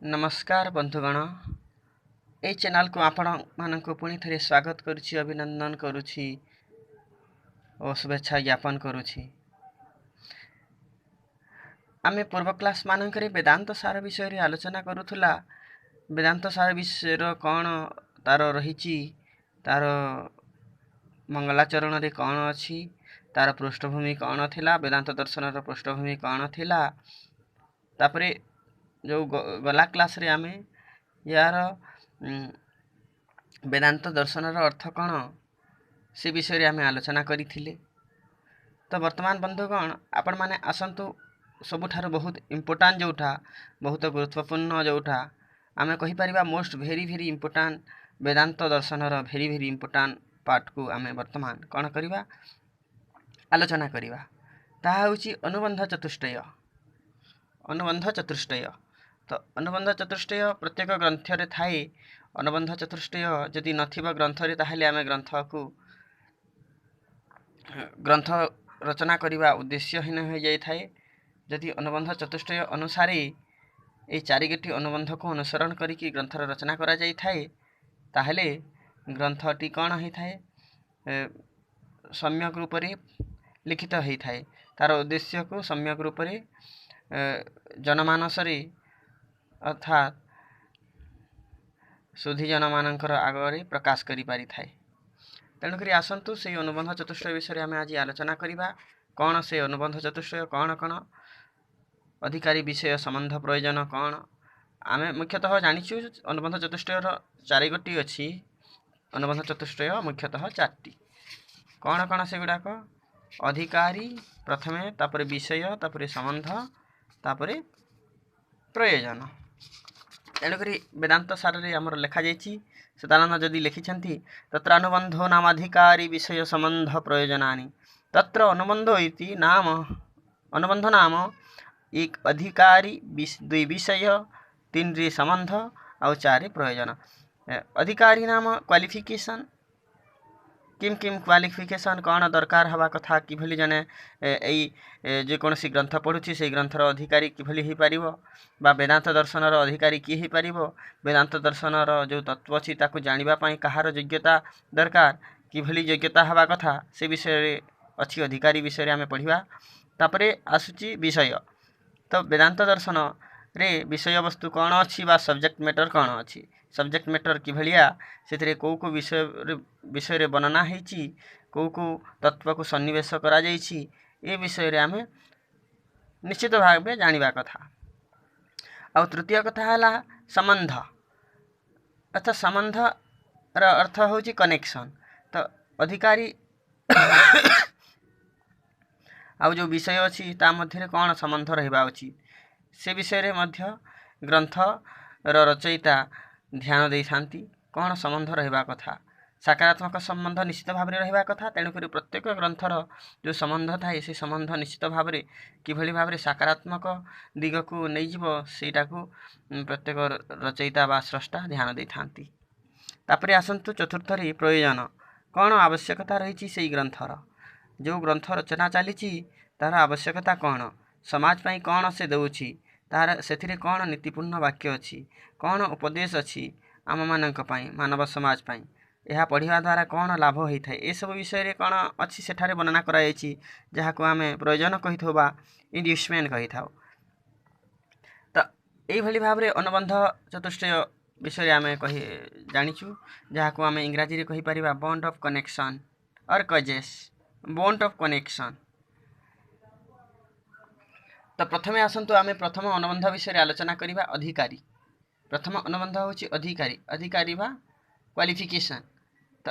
ନମସ୍କାର ବନ୍ଧୁଗଣ, ଏଇ ଚ୍ୟାନେଲକୁ ଆପଣମାନଙ୍କୁ ପୁଣି ଥରେ ସ୍ୱାଗତ କରୁଛି, ଅଭିନନ୍ଦନ କରୁଛି ଓ ଶୁଭେଚ୍ଛା ଜ୍ଞାପନ କରୁଛି। ଆମେ ପୂର୍ବ କ୍ଲାସ୍ ମାନଙ୍କରେ ବେଦାନ୍ତ ସାର ବିଷୟରେ ଆଲୋଚନା କରୁଥିଲା। ବେଦାନ୍ତ ସାର ବିଷୟର କ'ଣ ତାର ରହିଛି, ତାର ମଙ୍ଗଳାଚରଣରେ କ'ଣ ଅଛି, ତାର ପୃଷ୍ଠଭୂମି କ'ଣ ଥିଲା, ବେଦାନ୍ତ ଦର୍ଶନର ପୃଷ୍ଠଭୂମି କ'ଣ ଥିଲା। ତାପରେ ଯେଉଁ ଗଲା କ୍ଲାସ୍ରେ ଆମେ ୟାର ବେଦାନ୍ତ ଦର୍ଶନର ଅର୍ଥ କ'ଣ ସେ ବିଷୟରେ ଆମେ ଆଲୋଚନା କରିଥିଲେ। ତ ବର୍ତ୍ତମାନ ବନ୍ଧୁଗଣ, ଆପଣମାନେ ଆସନ୍ତୁ ସବୁଠାରୁ ବହୁତ ଇମ୍ପୋର୍ଟାଣ୍ଟ ଯେଉଁଟା, ବହୁତ ଗୁରୁତ୍ୱପୂର୍ଣ୍ଣ ଯେଉଁଟା ଆମେ କହିପାରିବା most very very important, Vedanta ଦର୍ଶନର ଭେରି ଭେରି ଇମ୍ପୋର୍ଟାଣ୍ଟ ପାର୍ଟକୁ ଆମେ ବର୍ତ୍ତମାନ କ'ଣ କରିବା, ଆଲୋଚନା କରିବା। ତାହା ହେଉଛି ଅନୁବନ୍ଧ ଚତୁଷ୍ଟୟ। ଅନୁବନ୍ଧ ଚତୁଷ୍ଟୟ। ତ ଅନୁବନ୍ଧ ଚତୁଷ୍ଟୟ ପ୍ରତ୍ୟେକ ଗ୍ରନ୍ଥରେ ଥାଏ। ଅନୁବନ୍ଧ ଚତୁଷ୍ଟୟ ଯଦି ନଥିବ ଗ୍ରନ୍ଥରେ, ତାହେଲେ ଆମେ ଗ୍ରନ୍ଥକୁ ଗ୍ରନ୍ଥ ରଚନା କରିବା ଉଦ୍ଦେଶ୍ୟହୀନ ହୋଇଯାଇଥାଏ। ଯଦି ଅନୁବନ୍ଧ ଚତୁଷ୍ଟୟ ଅନୁସାରେ ଏଇ ଚାରିଗୋଟି ଅନୁବନ୍ଧକୁ ଅନୁସରଣ କରିକି ଗ୍ରନ୍ଥର ରଚନା କରାଯାଇଥାଏ, ତାହେଲେ ଗ୍ରନ୍ଥଟି କ'ଣ ହେଇଥାଏ? ସମ୍ୟକ ରୂପରେ ଲିଖିତ ହେଇଥାଏ। ତାର ଉଦ୍ଦେଶ୍ୟକୁ ସମ୍ୟକ ରୂପରେ ଜନମାନସରେ, ଅର୍ଥାତ୍ ସୁଧୀଜନମାନଙ୍କର ଆଗରେ ପ୍ରକାଶ କରିପାରିଥାଏ। ତେଣୁକରି ଆସନ୍ତୁ ସେଇ ଅନୁବନ୍ଧ ଚତୁଷ୍ଟୟ ବିଷୟରେ ଆମେ ଆଜି ଆଲୋଚନା କରିବା। କ'ଣ ସେ ଅନୁବନ୍ଧ ଚତୁଷ୍ଟୟ, କ'ଣ କ'ଣ ଅଧିକାରୀ, ବିଷୟ, ସମ୍ବନ୍ଧ, ପ୍ରୟୋଜନ କ'ଣ? ଆମେ ମୁଖ୍ୟତଃ ଜାଣିଛୁ ଅନୁବନ୍ଧ ଚତୁଷ୍ଟୟର ଚାରିଗୋଟି ଅଛି। ଅନୁବନ୍ଧ ଚତୁଷ୍ଟୟ ମୁଖ୍ୟତଃ ଚାରିଟି। କ'ଣ କ'ଣ ସେଗୁଡ଼ାକ? ଅଧିକାରୀ ପ୍ରଥମେ, ତାପରେ ବିଷୟ, ତାପରେ ସମ୍ବନ୍ଧ, ତାପରେ ପ୍ରୟୋଜନ। ତେଣୁକରି ବେଦାନ୍ତ ସାରରେ ଆମର ଲେଖାଯାଇଛି, ସଦାନନ୍ଦ ଯଦି ଲେଖିଛନ୍ତି, ତତ୍ର ଅନୁବନ୍ଧୋ ନାମାଧିକାରୀ ବିଷୟ ସମ୍ବନ୍ଧ ପ୍ରୟୋଜନାନି। ତତ୍ର ଅନୁବନ୍ଧ ଇତି ନାମ, ଅନୁବନ୍ଧ ନାମ ଏକ ଅଧିକାରୀ, ଦୁଇ ବିଷୟ, ତିନିରେ ସମ୍ବନ୍ଧ ଆଉ ଚାରି ପ୍ରୟୋଜନ। ଅଧିକାରୀ ନାମ କ୍ୱାଲିଫିକେସନ୍, କିମ୍ କିମ୍ କ୍ୱାଲିଫିକେସନ୍ କ'ଣ ଦରକାର ହେବା କଥା, କିଭଳି ଜଣେ ଏଇ ଯେକୌଣସି ଗ୍ରନ୍ଥ ପଢ଼ୁଛି ସେଇ ଗ୍ରନ୍ଥର ଅଧିକାରୀ କିଭଳି ହେଇପାରିବ, ବା ବେଦାନ୍ତ ଦର୍ଶନର ଅଧିକାରୀ କିଏ ହେଇପାରିବ, ବେଦାନ୍ତ ଦର୍ଶନର ଯେଉଁ ତତ୍ତ୍ୱ ଅଛି ତାକୁ ଜାଣିବା ପାଇଁ କାହାର ଯୋଗ୍ୟତା ଦରକାର, କିଭଳି ଯୋଗ୍ୟତା ହେବା କଥା, ସେ ବିଷୟରେ ଅଛି। ଅଧିକାରୀ ବିଷୟରେ ଆମେ ପଢ଼ିବା। ତାପରେ ଆସୁଛି ବିଷୟ। ତ ବେଦାନ୍ତ ଦର୍ଶନରେ ବିଷୟବସ୍ତୁ କ'ଣ ଅଛି ବା ସବଜେକ୍ଟ ମ୍ୟାଟର କ'ଣ ଅଛି, ସବଜେକ୍ଟ ମ୍ୟାଟର କିଭଳିଆ, ସେଥିରେ କେଉଁ କେଉଁ ବିଷୟରେ ବର୍ଣ୍ଣନା ହେଇଛି, କେଉଁ କେଉଁ ତତ୍ତ୍ୱକୁ ସନ୍ନିବେଶ କରାଯାଇଛି, ଏ ବିଷୟରେ ଆମେ ନିଶ୍ଚିତ ଭାବେ ଜାଣିବା କଥା। ଆଉ ତୃତୀୟ କଥା ହେଲା ସମ୍ବନ୍ଧ। ଅର୍ଥାତ୍ ସମ୍ବନ୍ଧର ଅର୍ଥ ହେଉଛି କନେକ୍ସନ୍। ତ ଅଧିକାରୀ ଆଉ ଯେଉଁ ବିଷୟ ଅଛି ତା ମଧ୍ୟରେ କ'ଣ ସମ୍ବନ୍ଧ ରହିବା ଉଚିତ, ସେ ବିଷୟରେ ମଧ୍ୟ ଗ୍ରନ୍ଥର ରଚୟିତା ଧ୍ୟାନ ଦେଇଥାନ୍ତି। କ'ଣ ସମ୍ବନ୍ଧ ରହିବା କଥା? ସକାରାତ୍ମକ ସମ୍ବନ୍ଧ ନିଶ୍ଚିତ ଭାବରେ ରହିବା କଥା। ତେଣୁକରି ପ୍ରତ୍ୟେକ ଗ୍ରନ୍ଥର ଯେଉଁ ସମ୍ବନ୍ଧ ଥାଏ, ସେ ସମ୍ବନ୍ଧ ନିଶ୍ଚିତ ଭାବରେ କିଭଳି ଭାବରେ ସକାରାତ୍ମକ ଦିଗକୁ ନେଇଯିବ, ସେଇଟାକୁ ପ୍ରତ୍ୟେକ ରଚୟିତା ବା ସ୍ରଷ୍ଟା ଧ୍ୟାନ ଦେଇଥାନ୍ତି। ତାପରେ ଆସନ୍ତୁ ଚତୁର୍ଥରେ ପ୍ରୟୋଜନ। କ'ଣ ଆବଶ୍ୟକତା ରହିଛି ସେଇ ଗ୍ରନ୍ଥର? ଯେଉଁ ଗ୍ରନ୍ଥ ରଚନା ଚାଲିଛି ତାର ଆବଶ୍ୟକତା କ'ଣ, ସମାଜ ପାଇଁ କ'ଣ ସେ ଦେଉଛି, ତାର ସେଥିରେ କ'ଣ ନୀତିପୂର୍ଣ୍ଣ ବାକ୍ୟ ଅଛି, କ'ଣ ଉପଦେଶ ଅଛି ଆମମାନଙ୍କ ପାଇଁ, ମାନବ ସମାଜ ପାଇଁ, ଏହା ପଢ଼ିବା ଦ୍ୱାରା କ'ଣ ଲାଭ ହୋଇଥାଏ, ଏସବୁ ବିଷୟରେ କ'ଣ ଅଛି ସେଠାରେ ବର୍ଣ୍ଣନା କରାଯାଇଛି, ଯାହାକୁ ଆମେ ପ୍ରୟୋଜନ କହିଥାଉ ବା ଇଣ୍ଡ୍ୟୁସମେଣ୍ଟ କହିଥାଉ। ତ ଏଇଭଳି ଭାବରେ ଅନୁବନ୍ଧ ଚତୁଷ୍ଟୟ ବିଷୟରେ ଆମେ କହି ଜାଣିଛୁ, ଯାହାକୁ ଆମେ ଇଂରାଜୀରେ କହିପାରିବା bond of connection or causes, bond of connection. ତ ପ୍ରଥମେ ଆସନ୍ତୁ ଆମେ ପ୍ରଥମ ଅନୁବନ୍ଧ ବିଷୟରେ ଆଲୋଚନା କରିବା, ଅଧିକାରୀ। ପ୍ରଥମ ଅନୁବନ୍ଧ ହେଉଛି ଅଧିକାରୀ, ଅଧିକାରୀ ବା କ୍ୱାଲିଫିକେସନ୍। ତ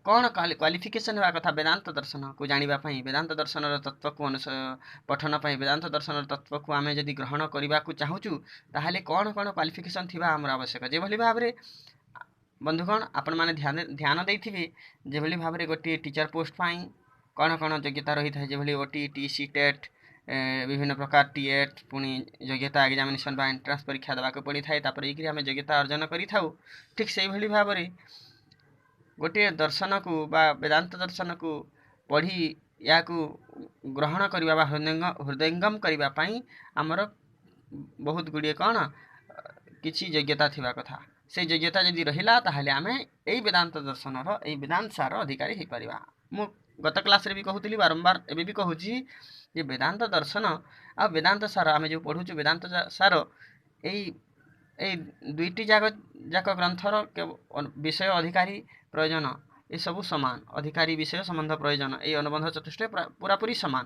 କ'ଣ କ୍ୱାଲିଫିକେସନ୍ ହେବା କଥା ବେଦାନ୍ତ ଦର୍ଶନକୁ ଜାଣିବା ପାଇଁ, ବେଦାନ୍ତ ଦର୍ଶନର ତତ୍ତ୍ୱକୁ ପଠନ ପାଇଁ, ବେଦାନ୍ତ ଦର୍ଶନର ତତ୍ତ୍ୱକୁ ଆମେ ଯଦି ଗ୍ରହଣ କରିବାକୁ ଚାହୁଁଛୁ, ତାହେଲେ କ'ଣ କ'ଣ କ୍ୱାଲିଫିକେସନ୍ ଥିବା ଆମର ଆବଶ୍ୟକ? ଯେଭଳି ଭାବରେ ବନ୍ଧୁଗଣ ଆପଣମାନେ ଧ୍ୟାନ ଦେଇଥିବେ, ଯେଭଳି ଭାବରେ ଗୋଟିଏ ଟିଚର ପୋଷ୍ଟ ପାଇଁ କ'ଣ କ'ଣ ଯୋଗ୍ୟତା ରହିଥାଏ, ଯେଭଳି ଓ ଟି ଟି, ସି ଟେଟ୍, ବିଭିନ୍ନ ପ୍ରକାର ଟି ଏଟ୍, ପୁଣି ଯୋଗ୍ୟତା ଏକ୍ଜାମିନେସନ୍ ବା ଏଣ୍ଟ୍ରାନ୍ସ ପରୀକ୍ଷା ଦେବାକୁ ପଡ଼ିଥାଏ, ତାପରେ ହେଇକରି ଆମେ ଯୋଗ୍ୟତା ଅର୍ଜନ କରିଥାଉ। ଠିକ୍ ସେଇଭଳି ଭାବରେ ଗୋଟିଏ ଦର୍ଶନକୁ ବା ବେଦାନ୍ତ ଦର୍ଶନକୁ ପଢ଼ି ଏହାକୁ ଗ୍ରହଣ କରିବା ବା ହୃଦୟଙ୍ଗମ କରିବା ପାଇଁ ଆମର ବହୁତ ଗୁଡ଼ିଏ କ'ଣ କିଛି ଯୋଗ୍ୟତା ଥିବା କଥା। ସେଇ ଯୋଗ୍ୟତା ଯଦି ରହିଲା, ତାହେଲେ ଆମେ ଏଇ ବେଦାନ୍ତ ଦର୍ଶନର, ଏଇ ବେଦାନ୍ତ ସାର ଅଧିକାରୀ ହେଇପାରିବା। ମୁଁ ଗତ କ୍ଲାସ୍ରେ ବି କହୁଥିଲି, ବାରମ୍ବାର ଏବେ ବି କହୁଛି ଯେ ବେଦାନ୍ତ ଦର୍ଶନ ଆଉ ବେଦାନ୍ତ ସାର, ଆମେ ଯେଉଁ ପଢ଼ୁଛୁ ବେଦାନ୍ତ ସାର, ଏଇ ଏଇ ଦୁଇଟି ଯାକ ଗ୍ରନ୍ଥର ବିଷୟ, ଅଧିକାରୀ, ପ୍ରୟୋଜନ ଏସବୁ ସମାନ। ଅଧିକାରୀ, ବିଷୟ, ସମ୍ବନ୍ଧ, ପ୍ରୟୋଜନ, ଏଇ ଅନୁବନ୍ଧ ଚତୁଷ୍ଟୟ ପୁରାପୁରି ସମାନ।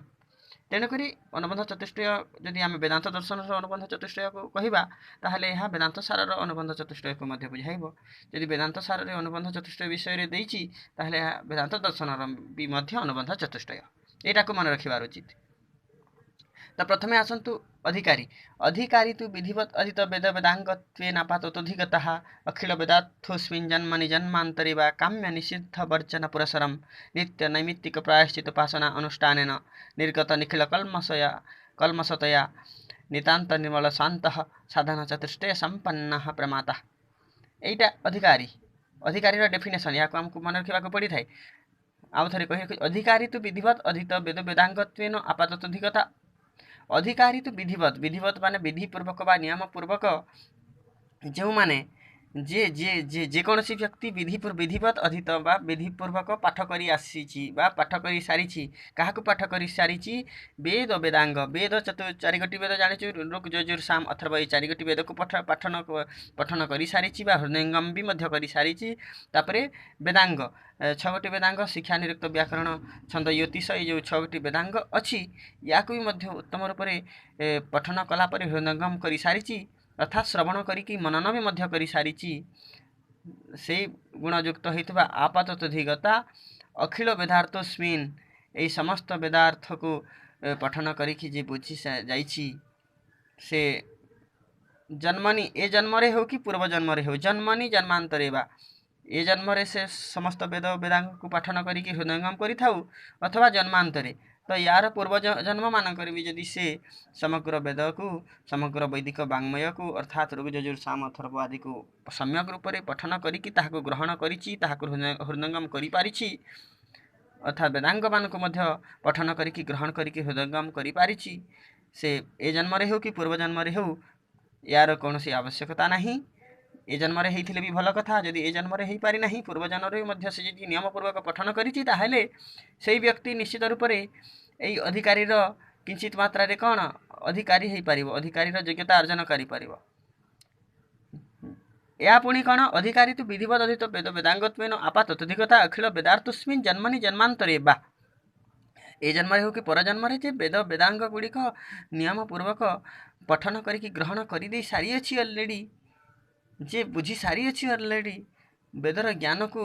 ତେଣୁକରି ଅନୁବନ୍ଧ ଚତୁଷ୍ଟୟ ଯଦି ଆମେ ବେଦାନ୍ତ ଦର୍ଶନର ଅନୁବନ୍ଧ ଚତୁଷ୍ଟୟକୁ କହିବା, ତାହେଲେ ଏହା ବେଦାନ୍ତ ସାରର ଅନୁବନ୍ଧ ଚତୁଷ୍ଟୟକୁ ମଧ୍ୟ ବୁଝାଇବ। ଯଦି ବେଦାନ୍ତ ସାରରେ ଅନୁବନ୍ଧ ଚତୁଷ୍ଟୟ ବିଷୟରେ ଦେଇଛି, ତାହେଲେ ଏହା ବେଦାନ୍ତ ଦର୍ଶନର ବି ମଧ୍ୟ ଅନୁବନ୍ଧ ଚତୁଷ୍ଟୟ। ଏଇଟାକୁ ମନେ ରଖିବାର ଉଚିତ। ତ ପ୍ରଥମେ ଆସନ୍ତୁ ଅଧିକାରୀ। ଅଧିକାରୀ ତୁ ବିଧିବତ୍ ଅଧୀତ ବେଦ ବେଦାଙ୍ଗତ୍ୱେନ ଆପାତତୋଧିଗତଃ ଅଖିଳ ବେଦାର୍ଥୋସ୍ମିନ୍ ଜନ୍ମନି ଜନ୍ମାନ୍ତରେ ବା କାମ୍ୟ ନିଷିଦ୍ଧ ବର୍ଜନ ପୁରସରಂ ନିତ୍ୟ ନୈମିତ୍ତିକ ପ୍ରାୟଶ୍ଚିତ ଉପାସନା ଅନୁଷ୍ଠାନେନ ନିର୍ଗତ ନିଖିଳ କଲ୍ମଷତୟା ନିତାନ୍ତ ନିର୍ମଳ ଶାନ୍ତଃ ସାଧନ ଚତୁଷ୍ଟୟ ସମ୍ପନ୍ନଃ ପ୍ରମାତା। ଏଇଟା ଅଧିକାରୀ, ଅଧିକାରୀର ଡେଫିନେସନ୍। ଏହାକୁ ଆମକୁ ମନେ ରଖିବାକୁ ପଡ଼ିଥାଏ। ଆଉ ଥରେ କହି, ଅଧିକାରୀ ତୁ ବିଧିବତ୍ ଅଧୀତ ବେଦ ବେଦାଙ୍ଗତ୍ୱେନ ଆପାତତୋଧିଗତା। ଅଧିକାରୀ ତୁ ବିଧିବତ୍, ବିଧିବତ୍ ମାନେ ବିଧିପୂର୍ବକ ବା ନିୟମ ପୂର୍ବକ, ଯେଉଁମାନେ ଯିଏ ଯିଏ ଯିଏ ଯେକୌଣସି ବ୍ୟକ୍ତି ବିଧିବତ୍ ଅଧୀତ ବା ବିଧିପୂର୍ବକ ପାଠ କରି ଆସିଛି ବା ପାଠ କରି ସାରିଛି। କାହାକୁ ପାଠ କରି ସାରିଛି? ବେଦ ବେଦାଙ୍ଗ। ବେଦ ଚାରିଗୋଟି ବେଦ ଜାଣିଛୁ, ଋକ୍, ଯଜୁର୍, ସାମ, ଅଥର୍ବ, ଏଇ ଚାରିଗୋଟି ବେଦକୁ ପଠନ କରିସାରିଛି ବା ହୃଦୟଙ୍ଗମ ବି ମଧ୍ୟ କରିସାରିଛି। ତାପରେ ବେଦାଙ୍ଗ, ଛଅଗୋଟି ବେଦାଙ୍ଗ, ଶିକ୍ଷା, ନିରୁକ୍ତ, ବ୍ୟାକରଣ, ଛନ୍ଦ, ଜ୍ୟୋତିଷ, ଏଇ ଯେଉଁ ଛଅଗୋଟି ବେଦାଙ୍ଗ ଅଛି, ୟାକୁ ବି ମଧ୍ୟ ଉତ୍ତମ ରୂପରେ ପଠନ କଲା ପରେ ହୃଦୟଙ୍ଗମ କରିସାରିଛି, ଅର୍ଥାତ୍ ଶ୍ରବଣ କରିକି ମନନ ବି ମଧ୍ୟ କରିସାରିଛି। ସେଇ ଗୁଣଯୁକ୍ତ ହେଇଥିବା ଆପାତତୋଧିଗତା ଅଖିଳ ବେଦାର୍ଥୋସ୍ମିନ୍, ଏଇ ସମସ୍ତ ବେଦାର୍ଥକୁ ପଠନ କରିକି ଯିଏ ବୁଝି ଯାଇଛି, ସେ ଜନ୍ମନି, ଏ ଜନ୍ମରେ ହେଉ କି ପୂର୍ବ ଜନ୍ମରେ ହେଉ, ଜନ୍ମନି ଜନ୍ମାନ୍ତରେ ବା, ଏ ଜନ୍ମରେ ସେ ସମସ୍ତ ବେଦ ବେଦାଙ୍ଗକୁ ପଠନ କରିକି ହୃଦୟଙ୍ଗମ କରିଥାଉ ଅଥବା ଜନ୍ମାନ୍ତରେ, ତ ୟାର ପୂର୍ବ ଜନ୍ମମାନଙ୍କରେ ବି ଯଦି ସେ ସମଗ୍ର ବେଦକୁ, ସମଗ୍ର ବୈଦିକ ବାଙ୍ମୟକୁ, ଅର୍ଥାତ୍ ଋଗ୍, ଯଜୁର୍, ସାମ, ଅଥର୍ବ ଆଦିକୁ ସମ୍ୟକ ରୂପରେ ପଠନ କରିକି ତାହାକୁ ଗ୍ରହଣ କରିଛି, ତାହାକୁ ହୃଦୟଙ୍ଗମ କରିପାରିଛି, ଅର୍ଥାତ୍ ବେଦାଙ୍ଗମାନଙ୍କୁ ମଧ୍ୟ ପଠନ କରିକି ଗ୍ରହଣ କରିକି ହୃଦୟଙ୍ଗମ କରିପାରିଛି, ସେ ଏ ଜନ୍ମରେ ହେଉ କି ପୂର୍ବ ଜନ୍ମରେ ହେଉ, ୟାର କୌଣସି ଆବଶ୍ୟକତା ନାହିଁ। ଏ ଜନ୍ମରେ ହେଇଥିଲେ ବି ଭଲ କଥା। ଯଦି ଏ ଜନ୍ମରେ ହେଇପାରି ନାହିଁ, ପୂର୍ବ ଜନ୍ମରେ ମଧ୍ୟ ସେ ଯଦି ନିୟମପୂର୍ବକ ପଠନ କରିଛି, ତାହେଲେ ସେଇ ବ୍ୟକ୍ତି ନିଶ୍ଚିତ ରୂପରେ ଏଇ ଅଧିକାରୀର କିଞ୍ଚିତ ମାତ୍ରାରେ କ'ଣ ଅଧିକାରୀ ହେଇପାରିବ, ଅଧିକାରୀର ଯୋଗ୍ୟତା ଅର୍ଜନ କରିପାରିବ। ଏହା ପୁଣି କ'ଣ? ଅଧିକାରୀ ତୁ ବିଧିବତ୍ ଅଧୀତ ବେଦ ବେଦାଙ୍ଗତ୍ୱେନ ଆପାତତୋଧିଗତା ଅଖିଳ ବେଦାର୍ଥୋସ୍ମିନ୍ ଜନ୍ମନି ଜନ୍ମାନ୍ତରେ ବା, ଏ ଜନ୍ମରେ ହେଉ କି ପର ଜନ୍ମରେ ଯେ ବେଦ ବେଦାଙ୍ଗ ଗୁଡ଼ିକ ନିୟମ ପୂର୍ବକ ପଠନ କରିକି ଗ୍ରହଣ କରିଦେଇ ସାରିଅଛି ଅଲରେଡ଼ି, ଯେ ବୁଝି ସାରିଅଛି ଅଲରେଡ଼ି ବେଦର ଜ୍ଞାନକୁ,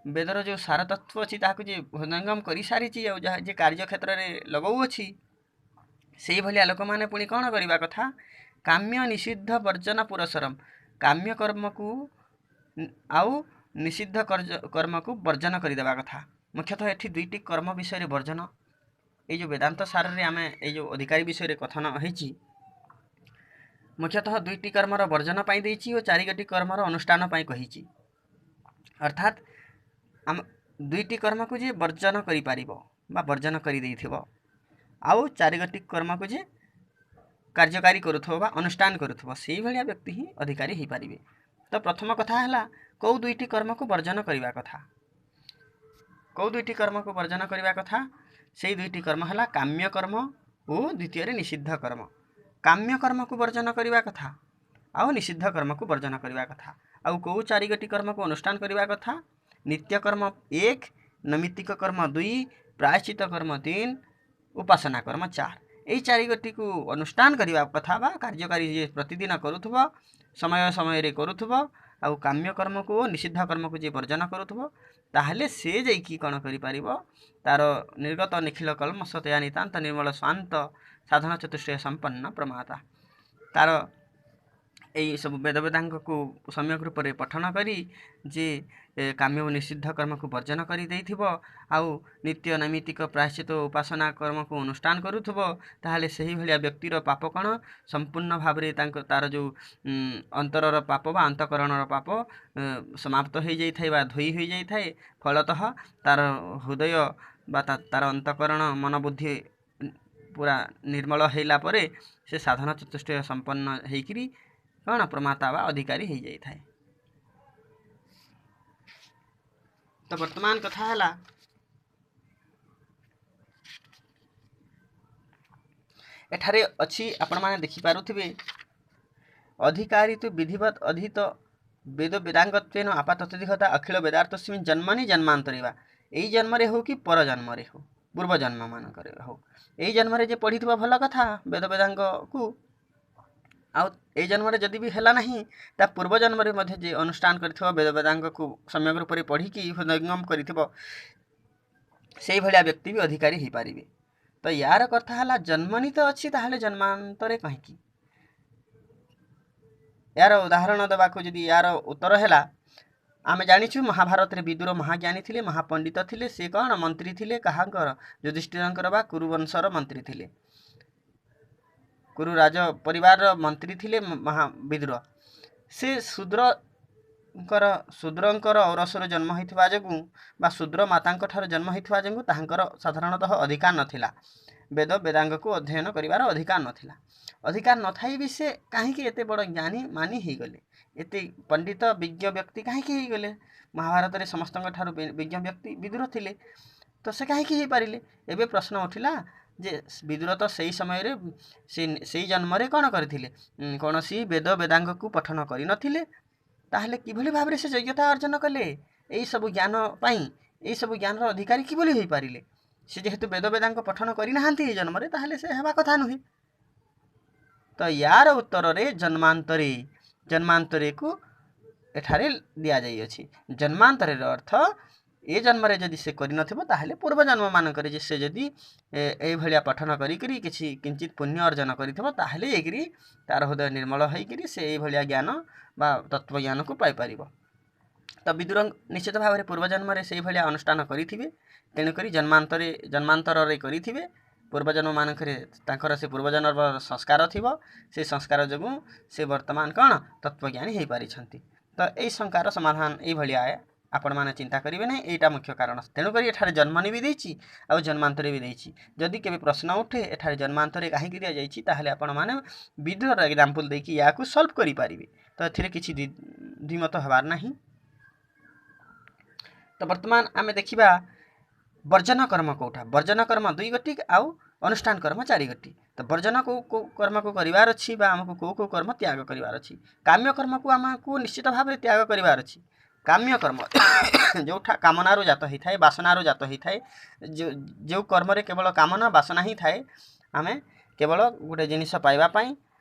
ବେଦର ଯେଉଁ ସାରତତ୍ଵ ଅଛି ତାହାକୁ ଯେ ହୃଦୟଙ୍ଗମ କରିସାରିଛି, ଆଉ ଯାହା ଯେ କାର୍ଯ୍ୟକ୍ଷେତ୍ରରେ ଲଗାଉଅଛି, ସେଇଭଳିଆ ଲୋକମାନେ ପୁଣି କ'ଣ କରିବା କଥା? କାମ୍ୟ ନିଷିଦ୍ଧ ବର୍ଜନ ପୁରସରମ, କାମ୍ୟ କର୍ମକୁ ଆଉ ନିଷିଦ୍ଧ କର୍ମକୁ ବର୍ଜନ କରିଦେବା କଥା। ମୁଖ୍ୟତଃ ଏଠି ଦୁଇଟି କର୍ମ ବିଷୟରେ ବର୍ଜନ, ଏଇ ଯେଉଁ ବେଦାନ୍ତ ସାରରେ ଆମେ ଏଇ ଯେଉଁ ଅଧିକାରୀ ବିଷୟରେ କଥନ ହେଇଛି, ମୁଖ୍ୟତଃ ଦୁଇଟି କର୍ମର ବର୍ଜନ ପାଇଁ ଦେଇଛି ଓ ଚାରିଗୋଟି କର୍ମର ଅନୁଷ୍ଠାନ ପାଇଁ କହିଛି। ଅର୍ଥାତ୍ ଆମ ଦୁଇଟି କର୍ମକୁ ଯେ ବର୍ଜନ କରିପାରିବ ବା ବର୍ଜନ କରିଦେଇଥିବ, ଆଉ ଚାରିଗୋଟି କର୍ମକୁ ଯେ କାର୍ଯ୍ୟକାରୀ କରୁଥିବ ବା ଅନୁଷ୍ଠାନ କରୁଥିବ, ସେଇଭଳିଆ ବ୍ୟକ୍ତି ହିଁ ଅଧିକାରୀ ହେଇପାରିବେ। ତ ପ୍ରଥମ କଥା ହେଲା, କେଉଁ ଦୁଇଟି କର୍ମକୁ ବର୍ଜନ କରିବା କଥା? କେଉଁ ଦୁଇଟି କର୍ମକୁ ବର୍ଜନ କରିବା କଥା? ସେଇ ଦୁଇଟି କର୍ମ ହେଲା କାମ୍ୟ କର୍ମ ଓ ଦ୍ୱିତୀୟରେ ନିଷିଦ୍ଧ କର୍ମ। କାମ୍ୟ କର୍ମକୁ ବର୍ଜନ କରିବା କଥା ଆଉ ନିଷିଦ୍ଧ କର୍ମକୁ ବର୍ଜନ କରିବା କଥା। ଆଉ କେଉଁ ଚାରିଗୋଟି କର୍ମକୁ ଅନୁଷ୍ଠାନ କରିବା କଥା? ନିତ୍ୟ କର୍ମ 1, ନୈମିତ୍ତିକ କର୍ମ 2, ପ୍ରାୟଶ୍ଚିତ କର୍ମ 3, ଉପାସନା କର୍ମ 4। ଏଇ ଚାରିଗୋଟିକୁ ଅନୁଷ୍ଠାନ କରିବା କଥା ବା କାର୍ଯ୍ୟକାରୀ ଯିଏ ପ୍ରତିଦିନ କରୁଥିବ, ସମୟ ସମୟରେ କରୁଥିବ, ଆଉ କାମ୍ୟ କର୍ମକୁ ଓ ନିଷିଦ୍ଧ କର୍ମକୁ ଯିଏ ବର୍ଜନ କରୁଥିବ, ତାହେଲେ ସେ ଯାଇକି କ'ଣ କରିପାରିବ? ତାର ନିର୍ଗତ ନିଖିଳ କଲ୍ମଷତୟା ନିତାନ୍ତ ନିର୍ମଳ ଶାନ୍ତ ସାଧନ ଚତୁଷ୍ଟୟ ସମ୍ପନ୍ନ ପ୍ରମାତା। ତାର ଏଇ ସବୁ ବେଦ ବେଦାଙ୍ଗକୁ ସମ୍ୟକ ରୂପରେ ପଠନ କରି ଯେ କାମ୍ୟ ଓ ନିଷିଦ୍ଧ କର୍ମକୁ ବର୍ଜନ କରିଦେଇଥିବ ଆଉ ନିତ୍ୟ ନୈମିତ୍ତିକ, ପ୍ରାୟଶ୍ଚିତ, ଉପାସନା କର୍ମକୁ ଅନୁଷ୍ଠାନ କରୁଥିବ, ତାହେଲେ ସେହିଭଳିଆ ବ୍ୟକ୍ତିର ପାପ କ'ଣ ସମ୍ପୂର୍ଣ୍ଣ ଭାବରେ ତାଙ୍କ ତାର ଯେଉଁ ଅନ୍ତରର ପାପ ବା ଅନ୍ତଃକରଣର ପାପ ସମାପ୍ତ ହୋଇଯାଇଥାଏ ବା ଧୋଇ ହୋଇଯାଇଥାଏ। ଫଳତଃ ତାର ହୃଦୟ ବା ତାର ଅନ୍ତଃକରଣ, ମନ, ବୁଦ୍ଧି ପୁରା ନିର୍ମଳ ହେଲା ପରେ ସେ ସାଧନ ଚତୁଷ୍ଟୟ ସମ୍ପନ୍ନ ହେଇକିରି କ'ଣ ପ୍ରମାତା ବା ଅଧିକାରୀ ହେଇଯାଇଥାଏ। ତ ବର୍ତ୍ତମାନ କଥା ହେଲା, ଏଠାରେ ଅଛି ଆପଣମାନେ ଦେଖିପାରୁଥିବେ, ଅଧିକାରୀ ତୁ ବିଧିବତ ଅଧିତ ବେଦ ବେଦାଙ୍ଗତ୍ୱେନ ଆପାତତ୍ଵିଘତା ଅଖିଳ ବେଦାର୍ଥସ୍ମିନ୍ ଜନ୍ମନି ଜନ୍ମାନ୍ତରେ ବା, ଏଇ ଜନ୍ମରେ ହେଉ କି ପର ଜନ୍ମରେ ହେଉ, ପୂର୍ବ ଜନ୍ମମାନଙ୍କରେ ହେଉ, ଏଇ ଜନ୍ମରେ ଯେ ପଢ଼ିଥିବ ଭଲ କଥା ବେଦ ବେଦାଙ୍ଗକୁ, ଆଉ ଏଇ ଜନ୍ମରେ ଯଦି ବି ହେଲା ନାହିଁ, ତା ପୂର୍ବ ଜନ୍ମରେ ମଧ୍ୟ ଯେ ଅନୁଷ୍ଠାନ କରିଥିବ, ବେଦ ବେଦାଙ୍ଗକୁ ସମ୍ୟକ ରୂପରେ ପଢ଼ିକି ହୃଦୟଙ୍ଗମ କରିଥିବ, ସେଇଭଳିଆ ବ୍ୟକ୍ତି ବି ଅଧିକାରୀ ହେଇପାରିବେ। ତ ୟାର କଥା ହେଲା, ଜନ୍ମନି ତ ଅଛି, ତାହେଲେ ଜନ୍ମାନ୍ତରେ କାହିଁକି? ଏହାର ଉଦାହରଣ ଦେବାକୁ ଯଦି ୟାର ଉତ୍ତର ହେଲା, ଆମେ ଜାଣିଛୁ ମହାଭାରତରେ ବିଦୁର ମହାଜ୍ଞାନୀ ଥିଲେ, ମହାପଣ୍ଡିତ ଥିଲେ। ସେ କ'ଣ ମନ୍ତ୍ରୀ ଥିଲେ କାହାଙ୍କର? ଯୁଧିଷ୍ଠିରଙ୍କର ବା କୁରୁବଂଶର ମନ୍ତ୍ରୀ ଥିଲେ, କୁରୁ ରାଜ ପରିବାରର ମନ୍ତ୍ରୀ ଥିଲେ ମହା ବିଦୁର। ସେ ଶୂଦ୍ରଙ୍କର ଔରସରୁ ଜନ୍ମ ହୋଇଥିବା ଯୋଗୁଁ ବା ଶୂଦ୍ର ମାତାଙ୍କ ଠାରୁ ଜନ୍ମ ହୋଇଥିବା ଯୋଗୁଁ ତାହାଙ୍କର ସାଧାରଣତଃ ଅଧିକାର ନଥିଲା, ବେଦ ବେଦାଙ୍ଗକୁ ଅଧ୍ୟୟନ କରିବାର ଅଧିକାର ନଥିଲା। ଅଧିକାର ନଥାଇ ବି ସେ କାହିଁକି ଏତେ ବଡ଼ ଜ୍ଞାନୀ ମାନି ହେଇଗଲେ? ଏତେ ପଣ୍ଡିତ ବିଜ୍ଞ ବ୍ୟକ୍ତି କାହିଁକି ହେଇଗଲେ? ମହାଭାରତରେ ସମସ୍ତଙ୍କ ଠାରୁ ବିଜ୍ଞ ବ୍ୟକ୍ତି ବିଦୁର ଥିଲେ, ତ ସେ କାହିଁକି ହେଇପାରିଲେ? ଏବେ ପ୍ରଶ୍ନ ଉଠିଲା ଯେ ବିଦୁର ତ ସେଇ ସମୟରେ ସେ ସେଇ ଜନ୍ମରେ କ'ଣ କରିଥିଲେ? କୌଣସି ବେଦ ବେଦାଙ୍ଗକୁ ପଠନ କରିନଥିଲେ, ତାହେଲେ କିଭଳି ଭାବରେ ସେ ଯୋଗ୍ୟତା ଅର୍ଜନ କଲେ ଏଇସବୁ ଜ୍ଞାନ ପାଇଁ? ଏଇସବୁ ଜ୍ଞାନର ଅଧିକାରୀ କିଭଳି ହୋଇପାରିଲେ? ସେ ଯେହେତୁ ବେଦ ବେଦାଙ୍ଗ ପଠନ କରିନାହାନ୍ତି ଏଇ ଜନ୍ମରେ, ତାହେଲେ ସେ ହେବା କଥା ନୁହେଁ। ତ ୟାର ଉତ୍ତରରେ ଜନ୍ମାନ୍ତରେ, ଜନ୍ମାନ୍ତରେକୁ ଏଠାରେ ଦିଆଯାଇଅଛି। ଜନ୍ମାନ୍ତରର ଅର୍ଥ, ଏ ଜନ୍ମରେ ଯଦି ସେ କରିନଥିବ, ତାହେଲେ ପୂର୍ବ ଜନ୍ମମାନଙ୍କରେ ଯେ ସେ ଯଦି ଏଇଭଳିଆ ପଠନ କରିକିରି କିଛି କିଞ୍ଚିତ ପୁଣ୍ୟ ଅର୍ଜନ କରିଥିବ, ତାହେଲେ ଯାଇକିରି ତାର ହୃଦୟ ନିର୍ମଳ ହେଇକିରି ସେ ଏଇଭଳିଆ ଜ୍ଞାନ ବା ତତ୍ତ୍ୱଜ୍ଞାନକୁ ପାଇପାରିବ। ତ ବିଦୁର ନିଶ୍ଚିତ ଭାବରେ ପୂର୍ବଜନ୍ମରେ ସେଇଭଳିଆ ଅନୁଷ୍ଠାନ କରିଥିବେ, ତେଣୁକରି ଜନ୍ମାନ୍ତରେ, ଜନ୍ମାନ୍ତରରେ କରିଥିବେ। ପୂର୍ବଜନ୍ମମାନଙ୍କରେ ତାଙ୍କର ସେ ପୂର୍ବଜନ୍ମର ସଂସ୍କାର ଥିବ, ସେ ସଂସ୍କାର ଯୋଗୁଁ ସେ ବର୍ତ୍ତମାନ କ'ଣ ତତ୍ତ୍ୱଜ୍ଞାନୀ ହେଇପାରିଛନ୍ତି। ତ ଏଇ ଶଙ୍କାର ସମାଧାନ ଏଇଭଳିଆ, ଆପଣମାନେ ଚିନ୍ତା କରିବେ ନାହିଁ, ଏଇଟା ମୁଖ୍ୟ କାରଣ। ତେଣୁକରି ଏଠାରେ ଜନ୍ମନି ବି ଦେଇଛି ଆଉ ଜନ୍ମାନ୍ତରେ ବି ଦେଇଛି। ଯଦି କେବେ ପ୍ରଶ୍ନ ଉଠେ ଏଠାରେ ଜନ୍ମାନ୍ତରେ କାହିଁକି ଦିଆଯାଇଛି, ତାହେଲେ ଆପଣମାନେ ବିଦୁରର ଏକ୍ଜାମ୍ପଲ୍ ଦେଇକି ୟାକୁ ସଲ୍ଭ କରିପାରିବେ। ତ ଏଥିରେ କିଛି ଦ୍ୱିମତ ହେବାର ନାହିଁ। ତ ବର୍ତ୍ତମାନ ଆମେ ଦେଖିବା ବର୍ଜନ କର୍ମ କେଉଁଟା। ବର୍ଜନ କର୍ମ 2 ଗୋଟି ଆଉ ଅନୁଷ୍ଠାନ କର୍ମ 4 ଗୋଟି। ତ ବର୍ଜନ କେଉଁ କେଉଁ କର୍ମକୁ କରିବାର ଅଛି ବା ଆମକୁ କେଉଁ କେଉଁ କର୍ମ ତ୍ୟାଗ କରିବାର ଅଛି? କାମ୍ୟ କର୍ମକୁ ଆମକୁ ନିଶ୍ଚିତ ଭାବରେ ତ୍ୟାଗ କରିବାର ଅଛି। କାମ୍ୟ କର୍ମ ଯେଉଁଟା କାମନାରୁ ଜାତ ହେଇଥାଏ, ବାସନାରୁ ଜାତ ହେଇଥାଏ, ଯେଉଁ କର୍ମରେ କେବଳ କାମନା ବାସନା ହିଁ ଥାଏ, ଆମେ କେବଳ ଗୋଟେ ଜିନିଷ ପାଇବା ପାଇଁ,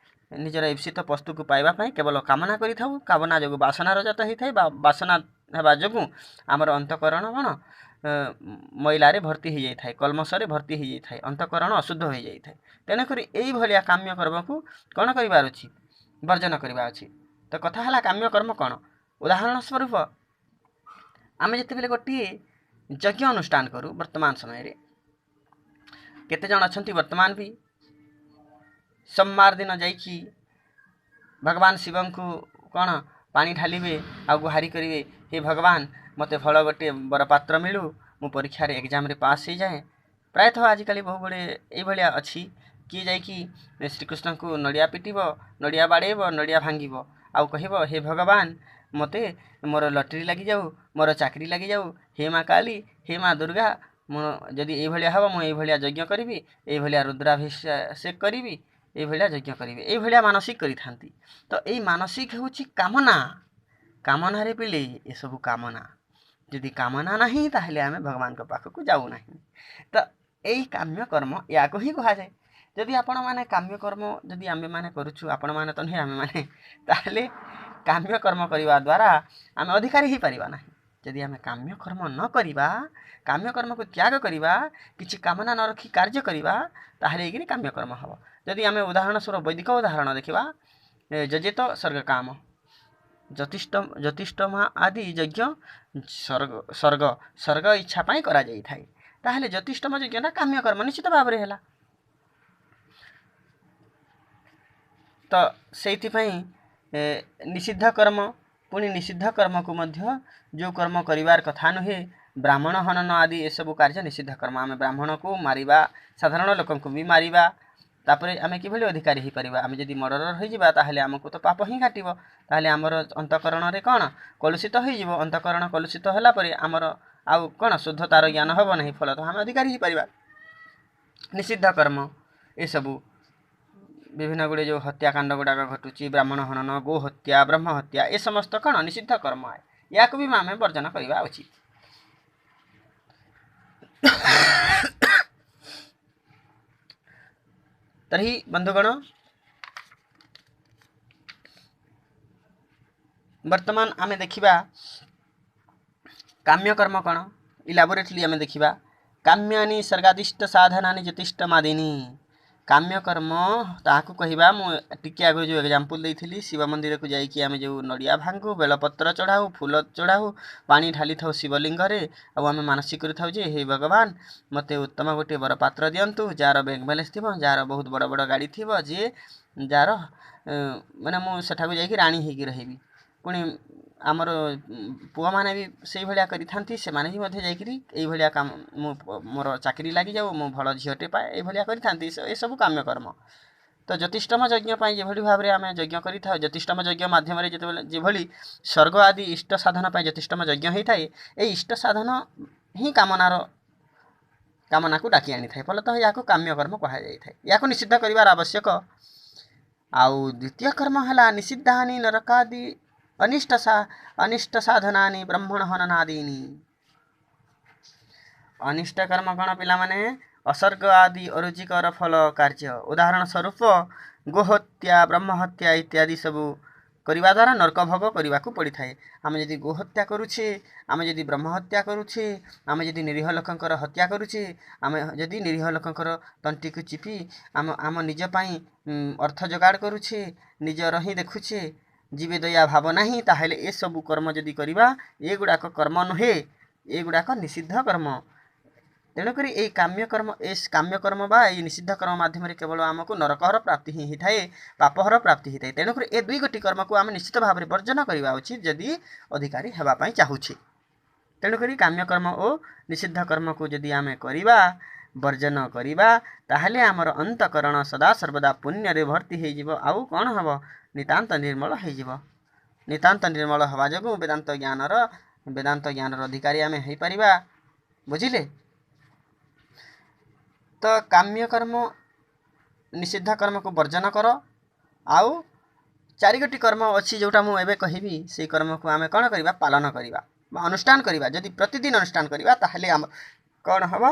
ନିଜର ଇପ୍ସିତ ବସ୍ତୁକୁ ପାଇବା ପାଇଁ କେବଳ କାମନା କରିଥାଉ। କାମନା ଯୋଗୁଁ ବାସନାର ଜାତ ହେଇଥାଏ ବା ବାସନା ହେବା ଯୋଗୁଁ ଆମର ଅନ୍ତଃକରଣ କ'ଣ ମଇଳାରେ ଭର୍ତ୍ତି ହେଇଯାଇଥାଏ, କଲମସରେ ଭର୍ତ୍ତି ହେଇଯାଇଥାଏ, ଅନ୍ତଃକରଣ ଅଶୁଦ୍ଧ ହୋଇଯାଇଥାଏ। ତେଣୁକରି ଏଇଭଳିଆ କାମ୍ୟ କର୍ମକୁ କ'ଣ କରିବାର ଅଛି? ବର୍ଜନ କରିବାର ଅଛି। ତ କଥା ହେଲା, କାମ୍ୟ କର୍ମ କ'ଣ? ଉଦାହରଣ ସ୍ୱରୂପ ଆମେ ଯେତେବେଳେ ଗୋଟିଏ ଯଜ୍ଞ ଅନୁଷ୍ଠାନ କରୁ, ବର୍ତ୍ତମାନ ସମୟରେ କେତେଜଣ ଅଛନ୍ତି ବର୍ତ୍ତମାନ ବି ସୋମବାର ଦିନ ଯାଇକି ଭଗବାନ ଶିବଙ୍କୁ କ'ଣ ପାଣି ଢାଲିବେ ଆଉ ଗୁହାରି କରିବେ, ହେ ଭଗବାନ, ମୋତେ ଭଲ ଗୋଟିଏ ବରପାତ୍ର ମିଳୁ, ମୁଁ ପରୀକ୍ଷାରେ ଏକ୍ଜାମ୍ରେ ପାସ୍ ହେଇଯାଏ। ପ୍ରାୟତଃ ଆଜିକାଲି ବହୁ ଗୁଡ଼ିଏ ଏଇଭଳିଆ ଅଛି। କିଏ ଯାଇକି ଶ୍ରୀକୃଷ୍ଣଙ୍କୁ ନଡ଼ିଆ ପିଟିବ, ନଡ଼ିଆ ବାଡ଼େଇବ, ନଡ଼ିଆ ଭାଙ୍ଗିବ ଆଉ କହିବ, ହେ ଭଗବାନ, ମୋତେ ମୋର ଲଟେରୀ ଲାଗିଯାଉ, ମୋର ଚାକିରି ଲାଗିଯାଉ, ହେ ମା କାଳୀ, ହେ ମା ଦୁର୍ଗା, ମୁଁ ଯଦି ଏଇଭଳିଆ ହେବ ମୁଁ ଏଇଭଳିଆ ଯଜ୍ଞ କରିବି, ଏଇଭଳିଆ ରୁଦ୍ରାଭିଷେକ କରିବି, ଏଇଭଳିଆ ଯଜ୍ଞ କରିବି, ଏଇଭଳିଆ ମାନସିକ କରିଥାନ୍ତି। ତ ଏଇ ମାନସିକ ହେଉଛି କାମନା। କାମନାରେ ପିଲେ ଏସବୁ କାମନା। ଯଦି କାମନା ନାହିଁ, ତାହେଲେ ଆମେ ଭଗବାନଙ୍କ ପାଖକୁ ଯାଉନାହିଁ। ତ ଏଇ କାମ୍ୟ କର୍ମ ୟାକୁ ହିଁ କୁହାଯାଏ। ଯଦି ଆପଣମାନେ କାମ୍ୟ କର୍ମ ଯଦି ଆମେମାନେ କରୁଛୁ, ଆପଣମାନେ ତ ନୁହେଁ, ଆମେମାନେ, ତାହେଲେ କାମ୍ୟ କର୍ମ କରିବା ଦ୍ୱାରା ଆମେ ଅଧିକାରୀ ହେଇପାରିବା ନାହିଁ। ଯଦି ଆମେ କାମ୍ୟ କର୍ମ ନ କରିବା, କାମ୍ୟ କର୍ମକୁ ତ୍ୟାଗ କରିବା, କିଛି କାମନା ନ ରଖି କାର୍ଯ୍ୟ କରିବା, ତାହେଲେ ହେଇକିରି କାମ୍ୟ କର୍ମ ହେବ। ଯଦି ଆମେ ଉଦାହରଣ ସ୍ୱରୂପ ବୈଦିକ ଉଦାହରଣ ଦେଖିବା, ଯଜେତ ସ୍ୱର୍ଗ କାମ ଯତିଷ୍ଠ ଜ୍ୟୋତିଷ୍ଠମା ଆଦି ଯଜ୍ଞ ସ୍ୱର୍ଗ ସ୍ୱର୍ଗ ସ୍ୱର୍ଗ ଇଚ୍ଛା ପାଇଁ କରାଯାଇଥାଏ, ତାହେଲେ ଜ୍ୟୋତିଷ୍ଠମ ଯଜ୍ଞଟା କାମ୍ୟ କର୍ମ ନିଶ୍ଚିତ ଭାବରେ ହେଲା। ତ ସେଇଥିପାଇଁ ନିଷିଦ୍ଧ କର୍ମ, ପୁଣି ନିଷିଦ୍ଧ କର୍ମକୁ ମଧ୍ୟ ଯେଉଁ କର୍ମ କରିବାର କଥା ନୁହେଁ, ବ୍ରାହ୍ମଣ ହନନ ଆଦି ଏସବୁ କାର୍ଯ୍ୟ ନିଷିଦ୍ଧ କର୍ମ। ଆମେ ବ୍ରାହ୍ମଣକୁ ମାରିବା, ସାଧାରଣ ଲୋକଙ୍କୁ ବି ମାରିବା, ତାପରେ ଆମେ କିଭଳି ଅଧିକାରୀ ହେଇପାରିବା? ଆମେ ଯଦି ମର୍ଡରର ହୋଇଯିବା, ତାହେଲେ ଆମକୁ ତ ପାପ ହିଁ କାଟିବ। ତାହେଲେ ଆମର ଅନ୍ତଃକରଣରେ କ'ଣ କଲୁଷିତ ହୋଇଯିବ। ଅନ୍ତଃକରଣ କଲୁଷିତ ହେଲା ପରେ ଆମର ଆଉ କ'ଣ ଶୁଦ୍ଧତାର ଜ୍ଞାନ ହେବ ନାହିଁ। ଫଳତଃ ଆମେ ଅଧିକାରୀ ହେଇପାରିବା। ନିଷିଦ୍ଧ କର୍ମ ଏସବୁ ବିଭିନ୍ନ ଗୁଡ଼ିଏ ଯେଉଁ ହତ୍ୟାକାଣ୍ଡ ଗୁଡ଼ାକ ଘଟୁଛି, ବ୍ରାହ୍ମଣ ହନନ, ଗୋ ହତ୍ୟା, ବ୍ରହ୍ମ ହତ୍ୟା, ଏ ସମସ୍ତ କ'ଣ ନିଷିଦ୍ଧ କର୍ମ। ୟାକୁ ବି ଆମେ ବର୍ଜନ କରିବା ଉଚିତ। तर्हि बंधुगण, ବର୍ତ୍ତମାନ ଆମେ ଦେଖିବା କାମ୍ୟକର୍ମ କ'ଣ। ଇଲାବୋରେଟଲି ଆମେ ଦେଖିବା। କାମ୍ୟାନି ସ୍ୱର୍ଗାଦିଷ୍ଟ ସାଧନାନି ଜ୍ୟୋତିଷ୍ଠମାଦିନି। କାମ୍ୟକର୍ମ ତାହାକୁ କହିବା, ମୁଁ ଟିକେ ଆଗରୁ ଯେଉଁ ଏକ୍ଜାମ୍ପଲ୍ ଦେଇଥିଲି, ଶିବ ମନ୍ଦିରକୁ ଯାଇକି ଆମେ ଯେଉଁ ନଡ଼ିଆ ଭାଙ୍ଗୁ, ବେଲପତ୍ର ଚଢ଼ାଉ, ଫୁଲ ଚଢ଼ାଉ, ପାଣି ଢାଲିଥାଉ ଶିବଲିଙ୍ଗରେ, ଆଉ ଆମେ ମାନସିକ କରିଥାଉ ଯେ ହେ ଭଗବାନ, ମୋତେ ଉତ୍ତମ ଗୋଟିଏ ବରପାତ୍ର ଦିଅନ୍ତୁ, ଯାହାର ବ୍ୟାଙ୍କ ବାଲାନ୍ସ ଥିବ, ଯାହାର ବହୁତ ବଡ଼ ବଡ଼ ଗାଡ଼ି ଥିବ, ଯିଏ ଯାହାର ମାନେ ମୁଁ ସେଠାକୁ ଯାଇକି ରାଣୀ ହେଇକି ରହିବି। ପୁଣି ଆମର ପୁଅମାନେ ବି ସେଇଭଳିଆ କରିଥାନ୍ତି। ସେମାନେ ବି ମଧ୍ୟ ଯାଇକିରି ଏଇଭଳିଆ କାମ, ମୁଁ ମୋର ଚାକିରି ଲାଗିଯାଉ, ମୁଁ ଭଲ ଝିଅଟେ ପାଏ, ଏଇଭଳିଆ କରିଥାନ୍ତି। ଏସବୁ କାମ୍ୟକର୍ମ। ତ ଜ୍ୟୋତିଷ୍ଠମ ଯଜ୍ଞ ପାଇଁ ଯେଭଳି ଭାବରେ ଆମେ ଯଜ୍ଞ କରିଥାଉ, ଜ୍ୟୋତିଷ୍ଠମ ଯଜ୍ଞ ମାଧ୍ୟମରେ ଯେତେବେଳେ ଯେଭଳି ସ୍ୱର୍ଗ ଆଦି ଇଷ୍ଟ ସାଧନ ପାଇଁ ଜ୍ୟୋତିଷ୍ଠମ ଯଜ୍ଞ ହେଇଥାଏ, ଏଇ ଇଷ୍ଟ ସାଧନ ହିଁ କାମନାର କାମନାକୁ ଡାକି ଆଣିଥାଏ। ଫଳତଃ ଏହାକୁ କାମ୍ୟକର୍ମ କୁହାଯାଇଥାଏ। ଏହାକୁ ନିଷିଦ୍ଧ କରିବାର ଆବଶ୍ୟକ। ଆଉ ଦ୍ୱିତୀୟ କର୍ମ ହେଲା ନିଷିଦ୍ଧାନି ନରକାଦି ଅନିଷ୍ଟ ସାଧନାନି ବ୍ରହ୍ମଣ ହନନାଦିନି। ଅନିଷ୍ଟ କର୍ମ କ'ଣ ପିଲାମାନେ? ଅସର୍ଗ ଆଦି ଅରୁଚିକର ଫଳ କାର୍ଯ୍ୟ। ଉଦାହରଣ ସ୍ୱରୂପ ଗୋହତ୍ୟା, ବ୍ରହ୍ମହତ୍ୟା ଇତ୍ୟାଦି ସବୁ କରିବା ଦ୍ୱାରା ନର୍କ ଭୋଗ କରିବାକୁ ପଡ଼ିଥାଏ। ଆମେ ଯଦି ଗୋହତ୍ୟା କରୁଛେ, ଆମେ ଯଦି ବ୍ରହ୍ମହତ୍ୟା କରୁଛେ, ଆମେ ଯଦି ନିରୀହ ଲୋକଙ୍କର ହତ୍ୟା କରୁଛେ, ଆମେ ଯଦି ନିରୀହ ଲୋକଙ୍କର ତଣ୍ଟିକୁ ଚିପି ଆମ ନିଜ ପାଇଁ ଅର୍ଥ ଯୋଗାଡ଼ କରୁଛେ, ନିଜର ହିଁ ଦେଖୁଛେ, ଜୀବେ ଦୟା ଭାବ ନାହିଁ, ତାହେଲେ ଏସବୁ କର୍ମ ଯଦି କରିବା, ଏଗୁଡ଼ାକ କର୍ମ ନୁହେଁ, ଏଗୁଡ଼ାକ ନିଷିଦ୍ଧ କର୍ମ। ତେଣୁକରି ଏଇ କାମ୍ୟକର୍ମ, ଏ କାମ୍ୟକର୍ମ ବା ଏଇ ନିଷିଦ୍ଧ କର୍ମ ମାଧ୍ୟମରେ କେବଳ ଆମକୁ ନରକର ପ୍ରାପ୍ତି ହିଁ ହେଇଥାଏ, ପାପହର ପ୍ରାପ୍ତି ହେଇଥାଏ। ତେଣୁକରି ଏ ଦୁଇ ଗୋଟି କର୍ମକୁ ଆମେ ନିଶ୍ଚିତ ଭାବରେ ବର୍ଜନ କରିବା ଉଚିତ, ଯଦି ଅଧିକାରୀ ହେବା ପାଇଁ ଚାହୁଁଛେ। ତେଣୁକରି କାମ୍ୟକର୍ମ ଓ ନିଷିଦ୍ଧ କର୍ମକୁ ଯଦି ଆମେ କରିବା, ବର୍ଜନ କରିବା, ତାହେଲେ ଆମର ଅନ୍ତଃକରଣ ସଦା ସର୍ବଦା ପୁଣ୍ୟରେ ଭର୍ତ୍ତି ହେଇଯିବ। ଆଉ କ'ଣ ହେବ? ନିତାନ୍ତ ନିର୍ମଳ ହେଇଯିବ। ନିତାନ୍ତ ନିର୍ମଳ ହେବା ଯୋଗୁଁ ବେଦାନ୍ତ ଜ୍ଞାନର ଅଧିକାରୀ ଆମେ ହେଇପାରିବା। ବୁଝିଲେ ତ? କାମ୍ୟକର୍ମ, ନିଷିଦ୍ଧ କର୍ମକୁ ବର୍ଜନ କର। ଆଉ ଚାରିଗୋଟି କର୍ମ ଅଛି, ଯେଉଁଟା ମୁଁ ଏବେ କହିବି। ସେଇ କର୍ମକୁ ଆମେ କ'ଣ କରିବା? ପାଳନ କରିବା ବା ଅନୁଷ୍ଠାନ କରିବା। ଯଦି ପ୍ରତିଦିନ ଅନୁଷ୍ଠାନ କରିବା, ତାହେଲେ ଆମ କ'ଣ ହେବ?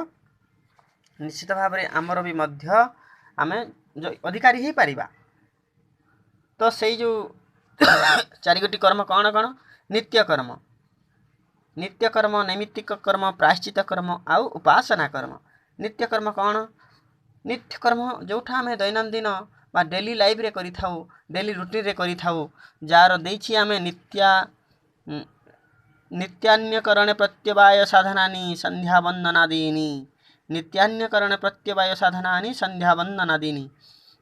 ନିଶ୍ଚିତ ଭାବରେ ଆମର ବି ମଧ୍ୟ ଆମେ ଅଧିକାରୀ ହେଇପାରିବା। ତ ସେଇ ଯେଉଁ ଚାରିଗୋଟି କର୍ମ କ'ଣ କ'ଣ? ନିତ୍ୟ କର୍ମ, ନିତ୍ୟ କର୍ମ, ନୈମିତ୍ତିକ କର୍ମ, ପ୍ରାୟଶ୍ଚିତ କର୍ମ ଆଉ ଉପାସନା କର୍ମ। ନିତ୍ୟ କର୍ମ କ'ଣ? ନିତ୍ୟ କର୍ମ ଯେଉଁଟା ଆମେ ଦୈନନ୍ଦିନ ବା ଡେଲି ଲାଇଫରେ କରିଥାଉ, ଡେଲି ରୁଟିନରେ କରିଥାଉ, ଯାହାର ଦେଇଛି ଆମେ ନିତ୍ୟାନ୍ୟକରଣେ ପ୍ରତ୍ୟବାୟ ସାଧନାନି ସନ୍ଧ୍ୟା ବନ୍ଦନାଦିନି। ନିତ୍ୟାନ୍ୟକରଣେ ପ୍ରତ୍ୟବାୟ ସାଧନାନି ସନ୍ଧ୍ୟା ବନ୍ଦନାଦିନି।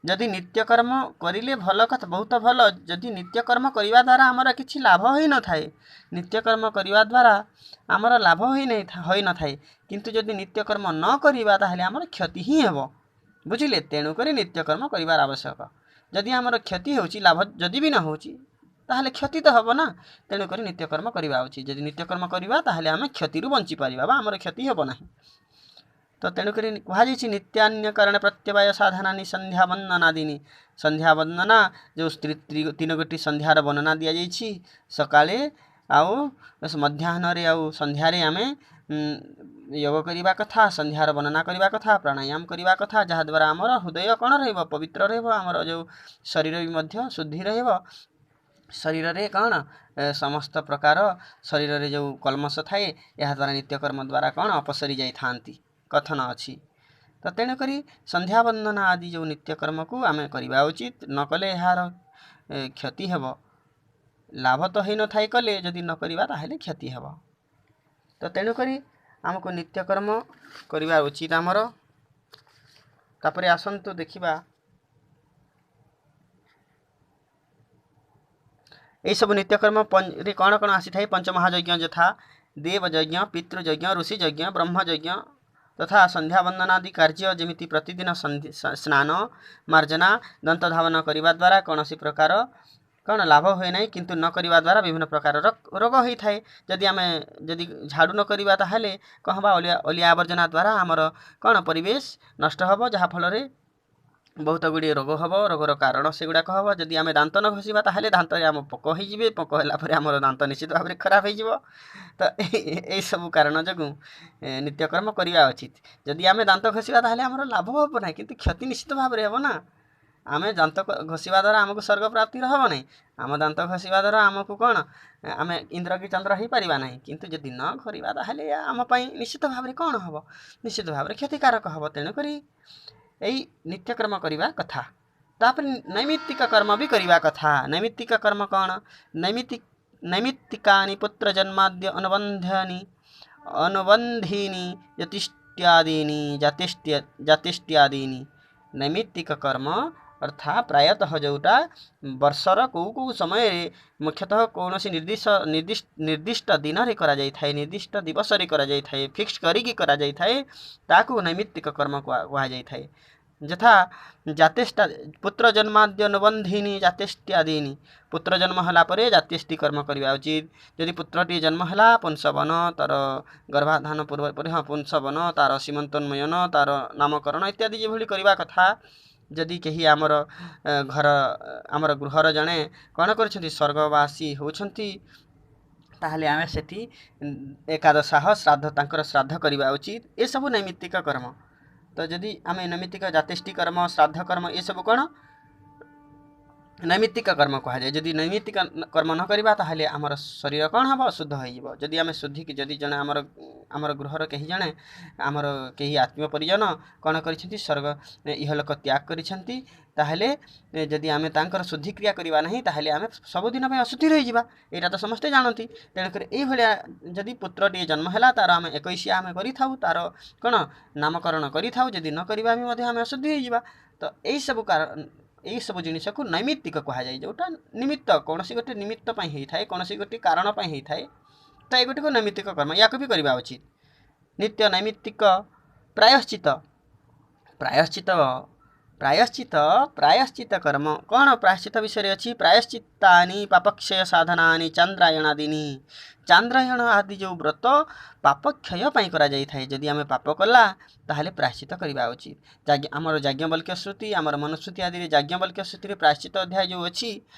ଯଦି ନିତ୍ୟକର୍ମ କରିଲେ ଭଲ କଥା, ବହୁତ ଭଲ। ଯଦି ନିତ୍ୟକର୍ମ କରିବା ଦ୍ୱାରା ଆମର କିଛି ଲାଭ ହୋଇନଥାଏ, ନିତ୍ୟକର୍ମ କରିବା ଦ୍ୱାରା ଆମର ଲାଭ ହୋଇନଥାଏ, କିନ୍ତୁ ଯଦି ନିତ୍ୟକର୍ମ ନ କରିବା, ତାହେଲେ ଆମର କ୍ଷତି ହିଁ ହେବ। ବୁଝିଲେ? ତେଣୁକରି ନିତ୍ୟକର୍ମ କରିବାର ଆବଶ୍ୟକ। ଯଦି ଆମର କ୍ଷତି ହେଉଛି, ଲାଭ ଯଦି ବି ନ ହେଉଛି, ତାହେଲେ କ୍ଷତି ତ ହେବ ନା। ତେଣୁକରି ନିତ୍ୟକର୍ମ କରିବା ଉଚିତ। ଯଦି ନିତ୍ୟକର୍ମ କରିବା, ତାହେଲେ ଆମେ କ୍ଷତିରୁ ବଞ୍ଚିପାରିବା ବା ଆମର କ୍ଷତି ହେବ ନାହିଁ। ତ ତେଣୁକରି କୁହାଯାଇଛି ନିତ୍ୟାନ୍ୟକରଣ ପ୍ରତ୍ୟବାୟ ସାଧନାନି ସନ୍ଧ୍ୟା ବନ୍ଦନାଦିନି। ସନ୍ଧ୍ୟା ବନ୍ଦନା ଯେଉଁ ତିନି ଗୋଟି ସନ୍ଧ୍ୟାର ବର୍ଣ୍ଣନା ଦିଆଯାଇଛି, ସକାଳେ ଆଉ ମଧ୍ୟାହ୍ନରେ ଆଉ ସନ୍ଧ୍ୟାରେ ଆମେ ଯୋଗ କରିବା କଥା, ସନ୍ଧ୍ୟାର ବର୍ଣ୍ଣନା କରିବା କଥା, ପ୍ରାଣାୟାମ କରିବା କଥା, ଯାହାଦ୍ୱାରା ଆମର ହୃଦୟ କ'ଣ ରହିବ? ପବିତ୍ର ରହିବ। ଆମର ଯେଉଁ ଶରୀର ବି ମଧ୍ୟ ଶୁଦ୍ଧି ରହିବ। ଶରୀରରେ କ'ଣ ସମସ୍ତ ପ୍ରକାର ଶରୀରରେ ଯେଉଁ କଲମସ ଥାଏ, ଏହାଦ୍ୱାରା ନିତ୍ୟକର୍ମ ଦ୍ୱାରା କ'ଣ ଅପସରି ଯାଇଥାନ୍ତି, କଥନ ଅଛି। ତ ତେଣୁକରି ସନ୍ଧ୍ୟା ବନ୍ଦନା ଆଦି ଯେଉଁ ନିତ୍ୟକର୍ମକୁ ଆମେ କରିବା ଉଚିତ। ନ କଲେ ଏହାର କ୍ଷତି ହେବ। ଲାଭ ତ ହେଇନଥାଏ କଲେ, ଯଦି ନ କରିବା ତାହେଲେ କ୍ଷତି ହେବ। ତ ତେଣୁକରି ଆମକୁ ନିତ୍ୟକର୍ମ କରିବା ଉଚିତ ଆମର। ତାପରେ ଆସନ୍ତୁ ଦେଖିବା, ଏଇସବୁ ନିତ୍ୟକର୍ମରେ କ'ଣ କ'ଣ ଆସିଥାଏ। ପଞ୍ଚମହାଯଜ୍ଞ ଯଥା ଦେବଯଜ୍ଞ, ପିତୃଯଜ୍ଞ, ଋଷି ଯଜ୍ଞ, ବ୍ରହ୍ମଯଜ୍ଞ, ତଥା ସନ୍ଧ୍ୟା ବନ୍ଦନାଦି କାର୍ଯ୍ୟ, ଯେମିତି ପ୍ରତିଦିନ ସ୍ନାନ, ମାର୍ଜନା, ଦନ୍ତ ଧାବନ କରିବା ଦ୍ୱାରା କୌଣସି ପ୍ରକାର କ'ଣ ଲାଭ ହୁଏ ନାହିଁ, କିନ୍ତୁ ନ କରିବା ଦ୍ୱାରା ବିଭିନ୍ନ ପ୍ରକାରର ରୋଗ ହୋଇଥାଏ। ଯଦି ଆମେ ଯଦି ଝାଡ଼ୁ ନ କରିବା, ତାହେଲେ କ'ଣ ହେବ? ଅଳିଆ ଆବର୍ଜନା ଦ୍ୱାରା ଆମର କ'ଣ ପରିବେଶ ନଷ୍ଟ ହେବ, ଯାହାଫଳରେ ବହୁତ ଗୁଡ଼ିଏ ରୋଗ ହେବ, ରୋଗର କାରଣ ସେଗୁଡ଼ାକ ହେବ। ଯଦି ଆମେ ଦାନ୍ତ ନ ଘଷିବା, ତାହେଲେ ଦାନ୍ତରେ ଆମ ପୋକ ହେଇଯିବେ, ପୋକ ହେଲା ପରେ ଆମର ଦାନ୍ତ ନିଶ୍ଚିତ ଭାବରେ ଖରାପ ହେଇଯିବ। ତ ଏଇସବୁ କାରଣ ଯୋଗୁଁ ନିତ୍ୟକର୍ମ କରିବା ଉଚିତ। ଯଦି ଆମେ ଦାନ୍ତ ଘଷିବା, ତାହେଲେ ଆମର ଲାଭ ହେବ ନାହିଁ, କିନ୍ତୁ କ୍ଷତି ନିଶ୍ଚିତ ଭାବରେ ହେବ ନା। ଆମେ ଦାନ୍ତ ଘଷିବା ଦ୍ୱାରା ଆମକୁ ସ୍ୱର୍ଗ ପ୍ରାପ୍ତିର ହେବ ନାହିଁ, ଆମ ଦାନ୍ତ ଘଷିବା ଦ୍ୱାରା ଆମକୁ କ'ଣ ଆମେ ଇନ୍ଦ୍ର କି ଚନ୍ଦ୍ର ହେଇପାରିବା ନାହିଁ, କିନ୍ତୁ ଯଦି ନ କରିବା, ତାହେଲେ ଆମ ପାଇଁ ନିଶ୍ଚିତ ଭାବରେ କ'ଣ ହେବ? ନିଶ୍ଚିତ ଭାବରେ କ୍ଷତିକାରକ ହେବ। ତେଣୁକରି ଏଇ ନିତ୍ୟକର୍ମ କରିବା କଥା। ତାପରେ ନୈମିତ୍ତିକ କର୍ମ ବି କରିବା କଥା। ନୈମିତ୍ତିକ କର୍ମ କ'ଣ? ନୈମିତ୍ତିକାନି ପୁତ୍ର ଜନ୍ମାଦ୍ୟ ଅନୁବନ୍ଧିନି ଜ୍ୟୋତିଷ୍ଟ୍ୟାଦୀନି ଜାତିଷ୍ଟ୍ୟାଦୀନି। ନୈମିତ୍ତିକ କର୍ମ ଅର୍ଥାତ୍ ପ୍ରାୟତଃ ଯେଉଁଟା ବର୍ଷର କେଉଁ କେଉଁ ସମୟରେ, ମୁଖ୍ୟତଃ କୌଣସି ନିର୍ଦ୍ଦିଷ୍ଟ ଦିନରେ କରାଯାଇଥାଏ, ନିର୍ଦ୍ଦିଷ୍ଟ ଦିବସରେ କରାଯାଇଥାଏ, ଫିକ୍ସ କରିକି କରାଯାଇଥାଏ, ତାକୁ ନୈମିତ୍ତିକ କର୍ମ କୁହାଯାଇଥାଏ। ଯଥା ଜାତେଷ୍ଟା ପୁତ୍ର ଜନ୍ମାଦ୍ୟ ଅନୁବନ୍ଧିନୀ ଜାତେଷ୍ଟ୍ୟାଦିନି। ପୁତ୍ର ଜନ୍ମ ହେଲା ପରେ ଜାତେଷ୍ଟି କର୍ମ କରିବା ଉଚିତ। ଯଦି ପୁତ୍ରଟିଏ ଜନ୍ମ ହେଲା, ପୁଂସବନ, ତାର ଗର୍ଭାଧାନ ପୂର୍ବ ପରେ, ହଁ, ପୁଂସବନ, ତାର ସୀମନ୍ତୋନ୍ମୟନ, ତାର ନାମକରଣ ଇତ୍ୟାଦି ଯେଭଳି କରିବା କଥା। ଯଦି କେହି ଆମର ଘର, ଆମର ଗୃହର ଜଣେ କ'ଣ କରୁଛନ୍ତି, ସ୍ୱର୍ଗବାସୀ ହେଉଛନ୍ତି, ତାହେଲେ ଆମେ ସେଠି ଏକାଦଶାହ ଶ୍ରାଦ୍ଧ, ତାଙ୍କର ଶ୍ରାଦ୍ଧ କରିବା ଉଚିତ। ଏସବୁ ନୈମିତ୍ତିକ କର୍ମ। ତ ଯଦି ଆମେ ନୈମିତ୍ତିକ ଜାତିଷ୍ଟି କର୍ମ, ଶ୍ରାଦ୍ଧ କର୍ମ, ଏସବୁ କ'ଣ ନୈମିତ୍ତିକ କର୍ମ କୁହାଯାଏ। ଯଦି ନୈମିତ୍ତିକ କର୍ମ ନ କରିବା, ତାହେଲେ ଆମର ଶରୀର କ'ଣ ହେବ? ଅଶୁଦ୍ଧ ହୋଇଯିବ। ଯଦି ଆମେ ଶୁଦ୍ଧିକି, ଯଦି ଜଣେ ଆମର ଗୃହର କେହି ଜଣେ, ଆମର କେହି ଆତ୍ମୀୟ ପରିଜନ କ'ଣ କରିଛନ୍ତି, ସ୍ୱର୍ଗ ଇହଲୋକ ତ୍ୟାଗ କରିଛନ୍ତି, ତାହେଲେ ଯଦି ଆମେ ତାଙ୍କର ଶୁଦ୍ଧିକ୍ରିୟା କରିବା ନାହିଁ, ତାହେଲେ ଆମେ ସବୁଦିନ ପାଇଁ ଅଶୁଦ୍ଧି ରହିଯିବା। ଏଇଟା ତ ସମସ୍ତେ ଜାଣନ୍ତି। ତେଣୁକରି ଏଇଭଳିଆ ଯଦି ପୁତ୍ରଟିଏ ଜନ୍ମ ହେଲା, ତାର ଆମେ ଏକୋଇଶିଆ ଆମେ କରିଥାଉ, ତାର କ'ଣ ନାମକରଣ କରିଥାଉ। ଯଦି ନ କରିବା ବି ମଧ୍ୟ ଆମେ ଅଶୁଦ୍ଧି ହେଇଯିବା। ତ ଏଇସବୁ କାରଣ, ଏଇସବୁ ଜିନିଷକୁ ନୈମିତ୍ତିକ କୁହାଯାଏ। ଯେଉଁଟା ନିମିତ୍ତ, କୌଣସି ଗୋଟେ ନିମିତ୍ତ ପାଇଁ ହେଇଥାଏ, କୌଣସି ଗୋଟେ କାରଣ ପାଇଁ ହେଇଥାଏ, ତ ଏଗୁଡ଼ିକୁ ନୈମିତ୍ତିକ କର୍ମ, ୟାକୁ ବି କରିବା ଉଚିତ। ନିତ୍ୟ ନୈମିତ୍ତିକ ପ୍ରାୟଶ୍ଚିତ। ପ୍ରାୟଶ୍ଚିତ କର୍ମ କ'ଣ? ପ୍ରାୟଶ୍ଚିତ ବିଷୟରେ ଅଛି, ପ୍ରାୟଶ୍ଚିତ୍ତାନି ପାପକ୍ଷୟ ସାଧନାନି ଚାନ୍ଦ୍ରାୟଣାଦିନି। ଚାନ୍ଦ୍ରାୟଣ ଆଦି ଯେଉଁ ବ୍ରତ ପାପକ୍ଷୟ ପାଇଁ କରାଯାଇଥାଏ। ଯଦି ଆମେ ପାପ କଲା, ତାହେଲେ ପ୍ରାୟଶ୍ଚିତ କରିବା ଉଚିତ। ଆମର ଯାଜ୍ଞବଲ୍କ୍ୟ ଶ୍ରୁତି, ଆମର ମନୁଶ୍ରୁତି ଆଦିରେ, ଯାଜ୍ଞବଲ୍କ୍ୟ ଶ୍ରୁତିରେ ପ୍ରାୟଶ୍ଚିତ ଅଧ୍ୟାୟ ଯେଉଁ ଅଛି,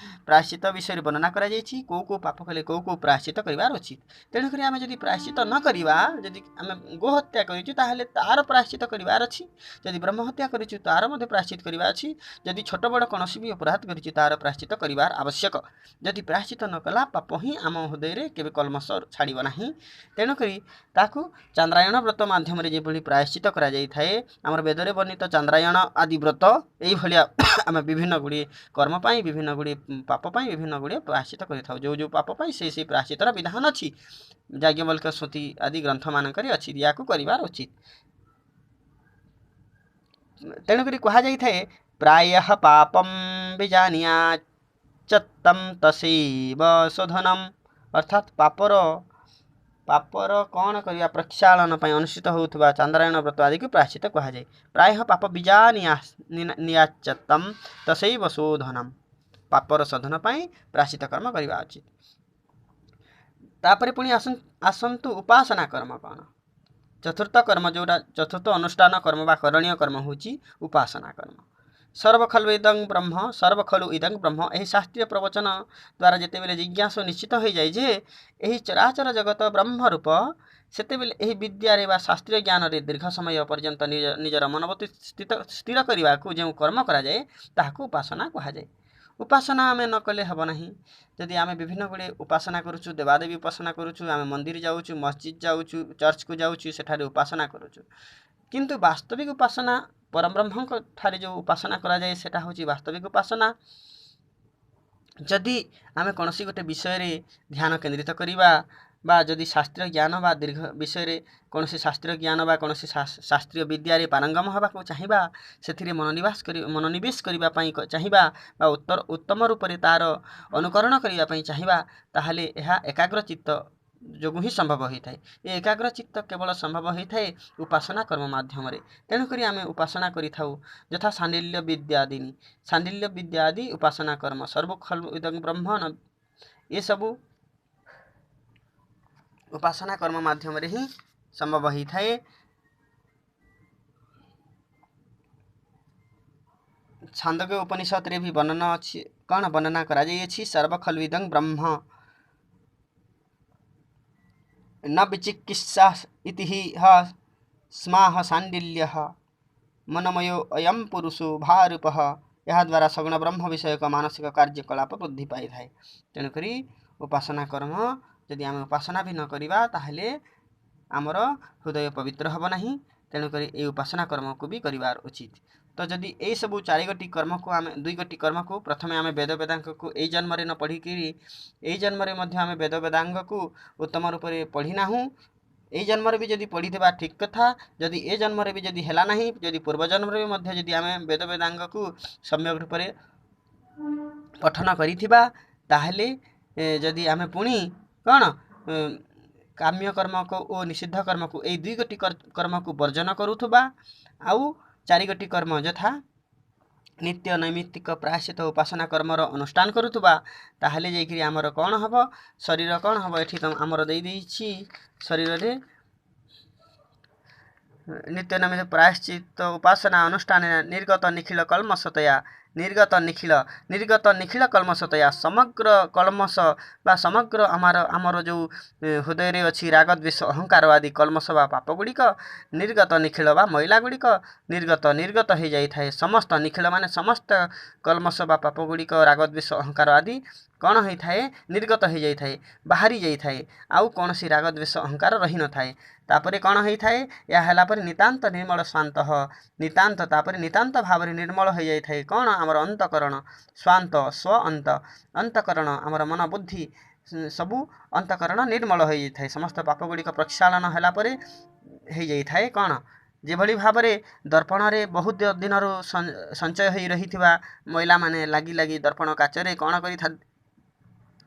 ପ୍ରାୟଶ୍ଚିତ ବିଷୟରେ ବର୍ଣ୍ଣନା କରାଯାଇଛି, କେଉଁ କେଉଁ ପାପ କଲେ କେଉଁ କେଉଁ ପ୍ରାୟଶ୍ଚିତ କରିବାର ଉଚିତ। ତେଣୁକରି ଆମେ ଯଦି ପ୍ରାୟଶ୍ଚିତ ନ କରିବା, ଯଦି ଆମେ ଗୋହତ୍ୟା କରିଛୁ, ତାହେଲେ ତାର ପ୍ରାୟଶ୍ଚିତ କରିବାର ଅଛି। ଯଦି ବ୍ରହ୍ମ ହତ୍ୟା କରିଛୁ, ତାର ମଧ୍ୟ ପ୍ରାୟଶ୍ଚିତ କରିବା ଅଛି। ଯଦି ଛୋଟ ବଡ଼ କୌଣସି ବି ଅପରାଧ କରିଛୁ, ତାର ପ୍ରାୟଶ୍ଚିତ କରିବାର ଆବଶ୍ୟକ। ଯଦି ପ୍ରାୟଶ୍ଚିତ ନ କଲା, ପାପ ହିଁ ଆମ ହୃଦୟରେ କେବେ କଲମସ ଛାଡ଼ିବ ନାହିଁ। ତେଣୁକରି ତାକୁ ଚାନ୍ଦ୍ରାୟଣ ବ୍ରତ ମାଧ୍ୟମରେ ଯେଭଳି ପ୍ରାୟଶ୍ଚିତ କରାଯାଇଥାଏ, ଆମର ବେଦରେ ବର୍ଣ୍ଣିତ ଚାନ୍ଦ୍ରାୟଣ ଆଦି ବ୍ରତ, ଏଇଭଳିଆ ଆମେ ବିଭିନ୍ନ ଗୁଡ଼ିଏ କର୍ମ ପାଇଁ, ବିଭିନ୍ନ ଗୁଡ଼ିଏ ପାପ ପାଇଁ ବିଭିନ୍ନ ଗୁଡ଼ିଏ ପ୍ରାୟଶ୍ଚିତ କରିଥାଉ। ଯେଉଁ ଯେଉଁ ପାପ ପାଇଁ ସେଇ ସେଇ ପ୍ରାୟଶ୍ଚିତର ବିଧାନ ଅଛି, ଯାଜ୍ଞବଲ୍କ୍ୟ ଶ୍ରୁତି ଆଦି ଗ୍ରନ୍ଥମାନଙ୍କରେ ଅଛି, ୟାକୁ କରିବାର ଉଚିତ। ତେଣୁକରି କୁହାଯାଇଥାଏ, ପ୍ରାୟଃ ପାପಂ ବିଜାନିୟାଚତ୍ତಂ ତସୈବ ଶୋଧନମ୍। ଅର୍ଥାତ୍ ପାପର କ'ଣ କରିବା, ପ୍ରକ୍ଷାଳନ ପାଇଁ ଅନୁଷ୍ଠିତ ହେଉଥିବା ଚାନ୍ଦ୍ରାୟଣ ବ୍ରତ ଆଦିକୁ ପ୍ରାୟଶ୍ଚିତ କୁହାଯାଏ। ପ୍ରାୟଃ ପାପ ବିଜାନିୟାଚତ୍ତମ୍ ତସୈବ ଶୋଧନମ୍। ପାପର ଶୋଧନ ପାଇଁ ପ୍ରାୟଶ୍ଚିତ କର୍ମ କରିବା ଉଚିତ। ତାପରେ ପୁଣି ଆସନ୍ତୁ ଉପାସନା କର୍ମ କ'ଣ? ଚତୁର୍ଥ କର୍ମ ଯେଉଁଟା, ଚତୁର୍ଥ ଅନୁଷ୍ଠାନ କର୍ମ ବା କରଣୀୟ କର୍ମ ହେଉଛି ଉପାସନା କର୍ମ। ସର୍ବ ଇଦଂ ବ୍ରହ୍ମ, ସର୍ବ ଖଲୁ ଇଦଂ ବ୍ରହ୍ମ, ଏହି ଶାସ୍ତ୍ରୀୟ ପ୍ରବଚନ ଦ୍ୱାରା ଯେତେବେଳେ ଜିଜ୍ଞାସୁ ନିଶ୍ଚିତ ହୋଇଯାଏ ଯେ ଏହି ଚରାଚର ଜଗତ ବ୍ରହ୍ମ ରୂପ, ସେତେବେଳେ ଏହି ବିଦ୍ୟାରେ ବା ଶାସ୍ତ୍ରୀୟ ଜ୍ଞାନରେ ଦୀର୍ଘ ସମୟ ପର୍ଯ୍ୟନ୍ତ ନିଜର ମନୋବୃତ୍ତି ସ୍ଥିର କରିବାକୁ ଯେଉଁ କର୍ମ କରାଯାଏ, ତାହାକୁ ଉପାସନା କୁହାଯାଏ। ଉପାସନା ଆମେ ନ କଲେ ହେବ ନାହିଁ। ଯଦି ଆମେ ବିଭିନ୍ନ ଗୁଡ଼ିଏ ଉପାସନା କରୁଛୁ, ଦେବାଦେବୀ ଉପାସନା କରୁଛୁ, ଆମେ ମନ୍ଦିର ଯାଉଛୁ, ମସଜିଦ୍ ଯାଉଛୁ, ଚର୍ଚ୍ଚକୁ ଯାଉଛୁ, ସେଠାରେ ଉପାସନା କରୁଛୁ, କିନ୍ତୁ ବାସ୍ତବିକ ଉପାସନା ପରବ୍ରହ୍ମଙ୍କ ଠାରେ ଯେଉଁ ଉପାସନା କରାଯାଏ, ସେଟା ହେଉଛି ବାସ୍ତବିକ ଉପାସନା। ଯଦି ଆମେ କୌଣସି ଗୋଟେ ବିଷୟରେ ଧ୍ୟାନ କେନ୍ଦ୍ରିତ କରିବା ବା ଯଦି ଶାସ୍ତ୍ରୀୟ ଜ୍ଞାନ ବା ଦୀର୍ଘ ବିଷୟରେ କୌଣସି ଶାସ୍ତ୍ରୀୟ ଜ୍ଞାନ ବା କୌଣସି ଶାସ୍ତ୍ରୀୟ ବିଦ୍ୟାରେ ପାରଙ୍ଗମ ହେବାକୁ ଚାହିଁବା, ସେଥିରେ ମନୋନିବେଶ କରିବା ପାଇଁ ଚାହିଁବା ବା ଉତ୍ତମ ରୂପରେ ତା'ର ଅନୁକରଣ କରିବା ପାଇଁ ଚାହିଁବା, ତାହେଲେ ଏହା ଏକାଗ୍ର ଚିତ୍ତ ଯୋଗୁଁ ହିଁ ସମ୍ଭବ ହୋଇଥାଏ। ଏ ଏକାଗ୍ର ଚିତ୍ତ କେବଳ ସମ୍ଭବ ହୋଇଥାଏ ଉପାସନା କର୍ମ ମାଧ୍ୟମରେ। ତେଣୁକରି ଆମେ ଉପାସନା କରିଥାଉ, ଯଥା ସାଣ୍ଡିଲ୍ୟ ବିଦ୍ୟାଦିନି, ସାଣ୍ଡିଲ୍ୟ ବିଦ୍ୟା ଆଦି ଉପାସନା କର୍ମ, ସର୍ବଖଲୁ ଇଦଂ ବ୍ରହ୍ମ, ଏସବୁ ଉପାସନା କର୍ମ ମାଧ୍ୟମରେ ହିଁ ସମ୍ଭବ ହୋଇଥାଏ। ଛାନ୍ଦୋଗ୍ୟ ଉପନିଷଦରେ ବି ବର୍ଣ୍ଣନା ଅଛି। କ'ଣ ବର୍ଣ୍ଣନା କରାଯାଇଅଛି? ସର୍ବଖଲ୍ୱିଦଂ ବ୍ରହ୍ମ ନ ବିଚିକିତ୍ସା ଇତି ହ ସ୍ମାହ ସାଣ୍ଡିଲ୍ୟଃ ମନୋମୟୋ ଅୟಂ ପୁରୁଷୋ ଭାରୂପଃ। ଏହାଦ୍ୱାରା ସଗୁଣ ବ୍ରହ୍ମ ବିଷୟକ ମାନସିକ କାର୍ଯ୍ୟକଳାପ ବୃଦ୍ଧି ପାଇଥାଏ। ତେଣୁକରି ଉପାସନା କର୍ମ, ଯଦି ଆମେ ଉପାସନା ବି ନ କରିବା ତାହେଲେ ଆମର ହୃଦୟ ପବିତ୍ର ହେବ ନାହିଁ। ତେଣୁକରି ଏଇ ଉପାସନା କର୍ମକୁ ବି କରିବାର ଉଚିତ। ତ ଯଦି ଏଇସବୁ 4 ଗୋଟି କର୍ମକୁ ଆମେ, 2 ଗୋଟି କର୍ମକୁ ପ୍ରଥମେ ଆମେ ବେଦ ବେଦାଙ୍ଗକୁ ଏଇ ଜନ୍ମରେ ନ ପଢ଼ିକିରି, ଏଇ ଜନ୍ମରେ ମଧ୍ୟ ଆମେ ବେଦ ବେଦାଙ୍ଗକୁ ଉତ୍ତମ ରୂପରେ ପଢ଼ିନାହୁଁ, ଏଇ ଜନ୍ମରେ ବି ଯଦି ପଢ଼ିଥିବା ଠିକ୍ କଥା। ଯଦି ଏ ଜନ୍ମରେ ବି ଯଦି ହେଲା ନାହିଁ, ଯଦି ପୂର୍ବ ଜନ୍ମରେ ବି ମଧ୍ୟ ଯଦି ଆମେ ବେଦ ବେଦାଙ୍ଗକୁ ସମ୍ୟକ ରୂପରେ ପଠନ କରିଥିବା, ତାହେଲେ ଯଦି ଆମେ ପୁଣି କ'ଣ କାମ୍ୟ କର୍ମକୁ ଓ ନିଷିଦ୍ଧ କର୍ମକୁ, ଏଇ 2 ଗୋଟି କର୍ମକୁ ବର୍ଜନ କରୁଥିବା ଆଉ 4 ଗୋଟି କର୍ମ ଯଥା ନିତ୍ୟ ନୈମିତ୍ତିକ ପ୍ରାୟଶ୍ଚିତ ଉପାସନା କର୍ମର ଅନୁଷ୍ଠାନ କରୁଥିବା, ତାହେଲେ ଯାଇକରି ଆମର କ'ଣ ହେବ? ଶରୀର କ'ଣ ହେବ? ଏଠି ତ ଆମର ଦେଇଦେଇଛି, ଶରୀରରେ ନିତ୍ୟ ନୈମିତ୍ତିକ ପ୍ରାୟଶ୍ଚିତ ଉପାସନା ଅନୁଷ୍ଠାନ ନିର୍ଗତ ନିଖିଳ କଲ୍ମଷତୟା, ନିର୍ଗତ ନିଖିଳ, ନିର୍ଗତ ନିଖିଳ କଲ୍ମଷତୟା, ସମଗ୍ର କଲ୍ମଷ ବା ସମଗ୍ର ଆମର ଯେଉଁ ହୃଦୟରେ ଅଛି ରାଗ, ଦ୍ୱେଷ, ଅହଙ୍କାର ଆଦି କଲ୍ମଷ ବା ପାପ ଗୁଡ଼ିକ, ନିର୍ଗତ ନିଖିଳ ବା ମଇଳା ଗୁଡ଼ିକ ନିର୍ଗତ ନିର୍ଗତ ହେଇଯାଇଥାଏ। ସମସ୍ତ ନିଖିଳ ମାନେ ସମସ୍ତ କଲ୍ମଷ ବା ପାପ ଗୁଡ଼ିକ, ରାଗ, ଦ୍ୱେଷ, ଅହଙ୍କାର ଆଦି କ'ଣ ହେଇଥାଏ? ନିର୍ଗତ ହେଇଯାଇଥାଏ, ବାହାରି ଯାଇଥାଏ। ଆଉ କୌଣସି ରାଗ, ଦ୍ୱେଷ, ଅହଙ୍କାର ରହିନଥାଏ। ତାପରେ କ'ଣ ହେଇଥାଏ? ଏହା ହେଲା ପରେ ନିତାନ୍ତ ନିର୍ମଳ ସ୍ୱାନ୍ତ, ନିତାନ୍ତ, ତାପରେ ନିତାନ୍ତ ଭାବରେ ନିର୍ମଳ ହେଇଯାଇଥାଏ କ'ଣ? ଆମର ଅନ୍ତଃକରଣ। ସ୍ୱାନ୍ତ, ସ୍ୱ ଅନ୍ତ, ଅନ୍ତଃକରଣ, ଆମର ମନ, ବୁଦ୍ଧି ସବୁ ଅନ୍ତଃକରଣ ନିର୍ମଳ ହୋଇଯାଇଥାଏ। ସମସ୍ତ ପାପ ଗୁଡ଼ିକ ପ୍ରକ୍ଷାଳନ ହେଲା ପରେ ହେଇଯାଇଥାଏ କ'ଣ? ଯେଭଳି ଭାବରେ ଦର୍ପଣରେ ବହୁତ ଦିନରୁ ସଞ୍ଚୟ ହୋଇ ରହିଥିବା ମଇଳାମାନେ ଲାଗି ଲାଗି ଦର୍ପଣ କାଚରେ କ'ଣ କରିଥାନ୍ତି?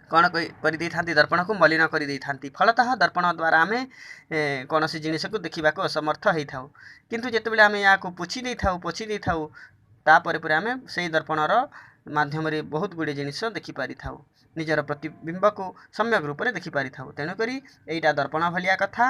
କ'ଣ କରିଦେଇଥାନ୍ତି? ଦର୍ପଣକୁ ମଲିନ କରିଦେଇଥାନ୍ତି। ଫଳତଃ ଦର୍ପଣ ଦ୍ୱାରା ଆମେ କୌଣସି ଜିନିଷକୁ ଦେଖିବାକୁ ଅସମର୍ଥ ହେଇଥାଉ। କିନ୍ତୁ ଯେତେବେଳେ ଆମେ ଏହାକୁ ପୋଛି ଦେଇଥାଉ, ପୋଛି ଦେଇଥାଉ, ତାପରେ ପରେ ଆମେ ସେଇ ଦର୍ପଣର ମାଧ୍ୟମରେ ବହୁତ ଗୁଡ଼ିଏ ଜିନିଷ ଦେଖିପାରିଥାଉ, ନିଜର ପ୍ରତିବିମ୍ବକୁ ସମ୍ୟକ ରୂପରେ ଦେଖିପାରିଥାଉ। ତେଣୁକରି ଏଇଟା ଦର୍ପଣ ଭଳିଆ କଥା।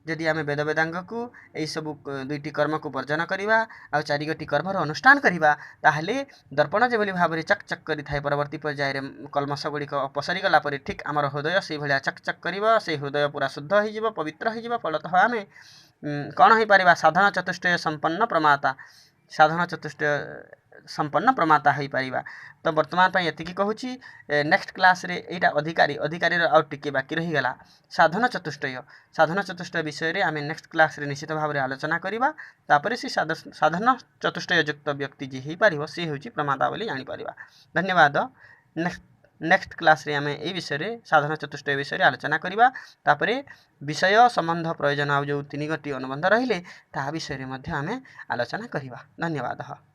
ଯଦି ଆମେ ବେଦ ବେଦାଙ୍ଗକୁ, ଏଇସବୁ 2ଟି କର୍ମକୁ ବର୍ଜନ କରିବା ଆଉ 4 ଗୋଟି କର୍ମର ଅନୁଷ୍ଠାନ କରିବା, ତାହେଲେ ଦର୍ପଣ ଯେଭଳି ଭାବରେ ଚକ୍ ଚକ୍ କରିଥାଏ ପରବର୍ତ୍ତୀ ପର୍ଯ୍ୟାୟରେ କଲ୍ମଷ ଗୁଡ଼ିକ ଅପସରି ଗଲା ପରେ, ଠିକ୍ ଆମର ହୃଦୟ ସେଇଭଳିଆ ଚକ୍ ଚକ୍ କରିବ। ସେଇ ହୃଦୟ ପୁରା ଶୁଦ୍ଧ ହେଇଯିବ, ପବିତ୍ର ହେଇଯିବ। ଫଳତଃ ଆମେ କ'ଣ ହେଇପାରିବା? ସାଧନ ଚତୁଷ୍ଟୟ ସମ୍ପନ୍ନ ପ୍ରମାତା, ସାଧନ ଚତୁଷ୍ଟୟ ସମ୍ପନ୍ନ ପ୍ରମାତା ହୋଇପାରିବା। ତ ବର୍ତ୍ତମାନ ପାଇଁ ଏତିକି କହୁଛି। ନେକ୍ସଟ କ୍ଲାସ୍ରେ ଏଇଟା ଅଧିକାରୀ, ଅଧିକାରୀର ଆଉ ଟିକେ ବାକି ରହିଗଲା, ସାଧନ ଚତୁଷ୍ଟୟ। ସାଧନ ଚତୁଷ୍ଟୟ ବିଷୟରେ ଆମେ ନେକ୍ସଟ କ୍ଲାସ୍ରେ ନିଶ୍ଚିତ ଭାବରେ ଆଲୋଚନା କରିବା। ତାପରେ ସେ ସାଧନ ଚତୁଷ୍ଟୟ ଯୁକ୍ତ ବ୍ୟକ୍ତି ଯିଏ ହେଇପାରିବ, ସେ ହେଉଛି ପ୍ରମାତା ବୋଲି ଜାଣିପାରିବା। ଧନ୍ୟବାଦ। ନେକ୍ସଟ କ୍ଲାସ୍ରେ ଆମେ ଏଇ ବିଷୟରେ, ସାଧନ ଚତୁଷ୍ଟୟ ବିଷୟରେ ଆଲୋଚନା କରିବା। ତାପରେ ବିଷୟ, ସମ୍ବନ୍ଧ, ପ୍ରୟୋଜନ ଆଉ ଯେଉଁ 3 ଗୋଟି ଅନୁବନ୍ଧ ରହିଲେ, ତାହା ବିଷୟରେ ମଧ୍ୟ ଆମେ ଆଲୋଚନା କରିବା। ଧନ୍ୟବାଦ।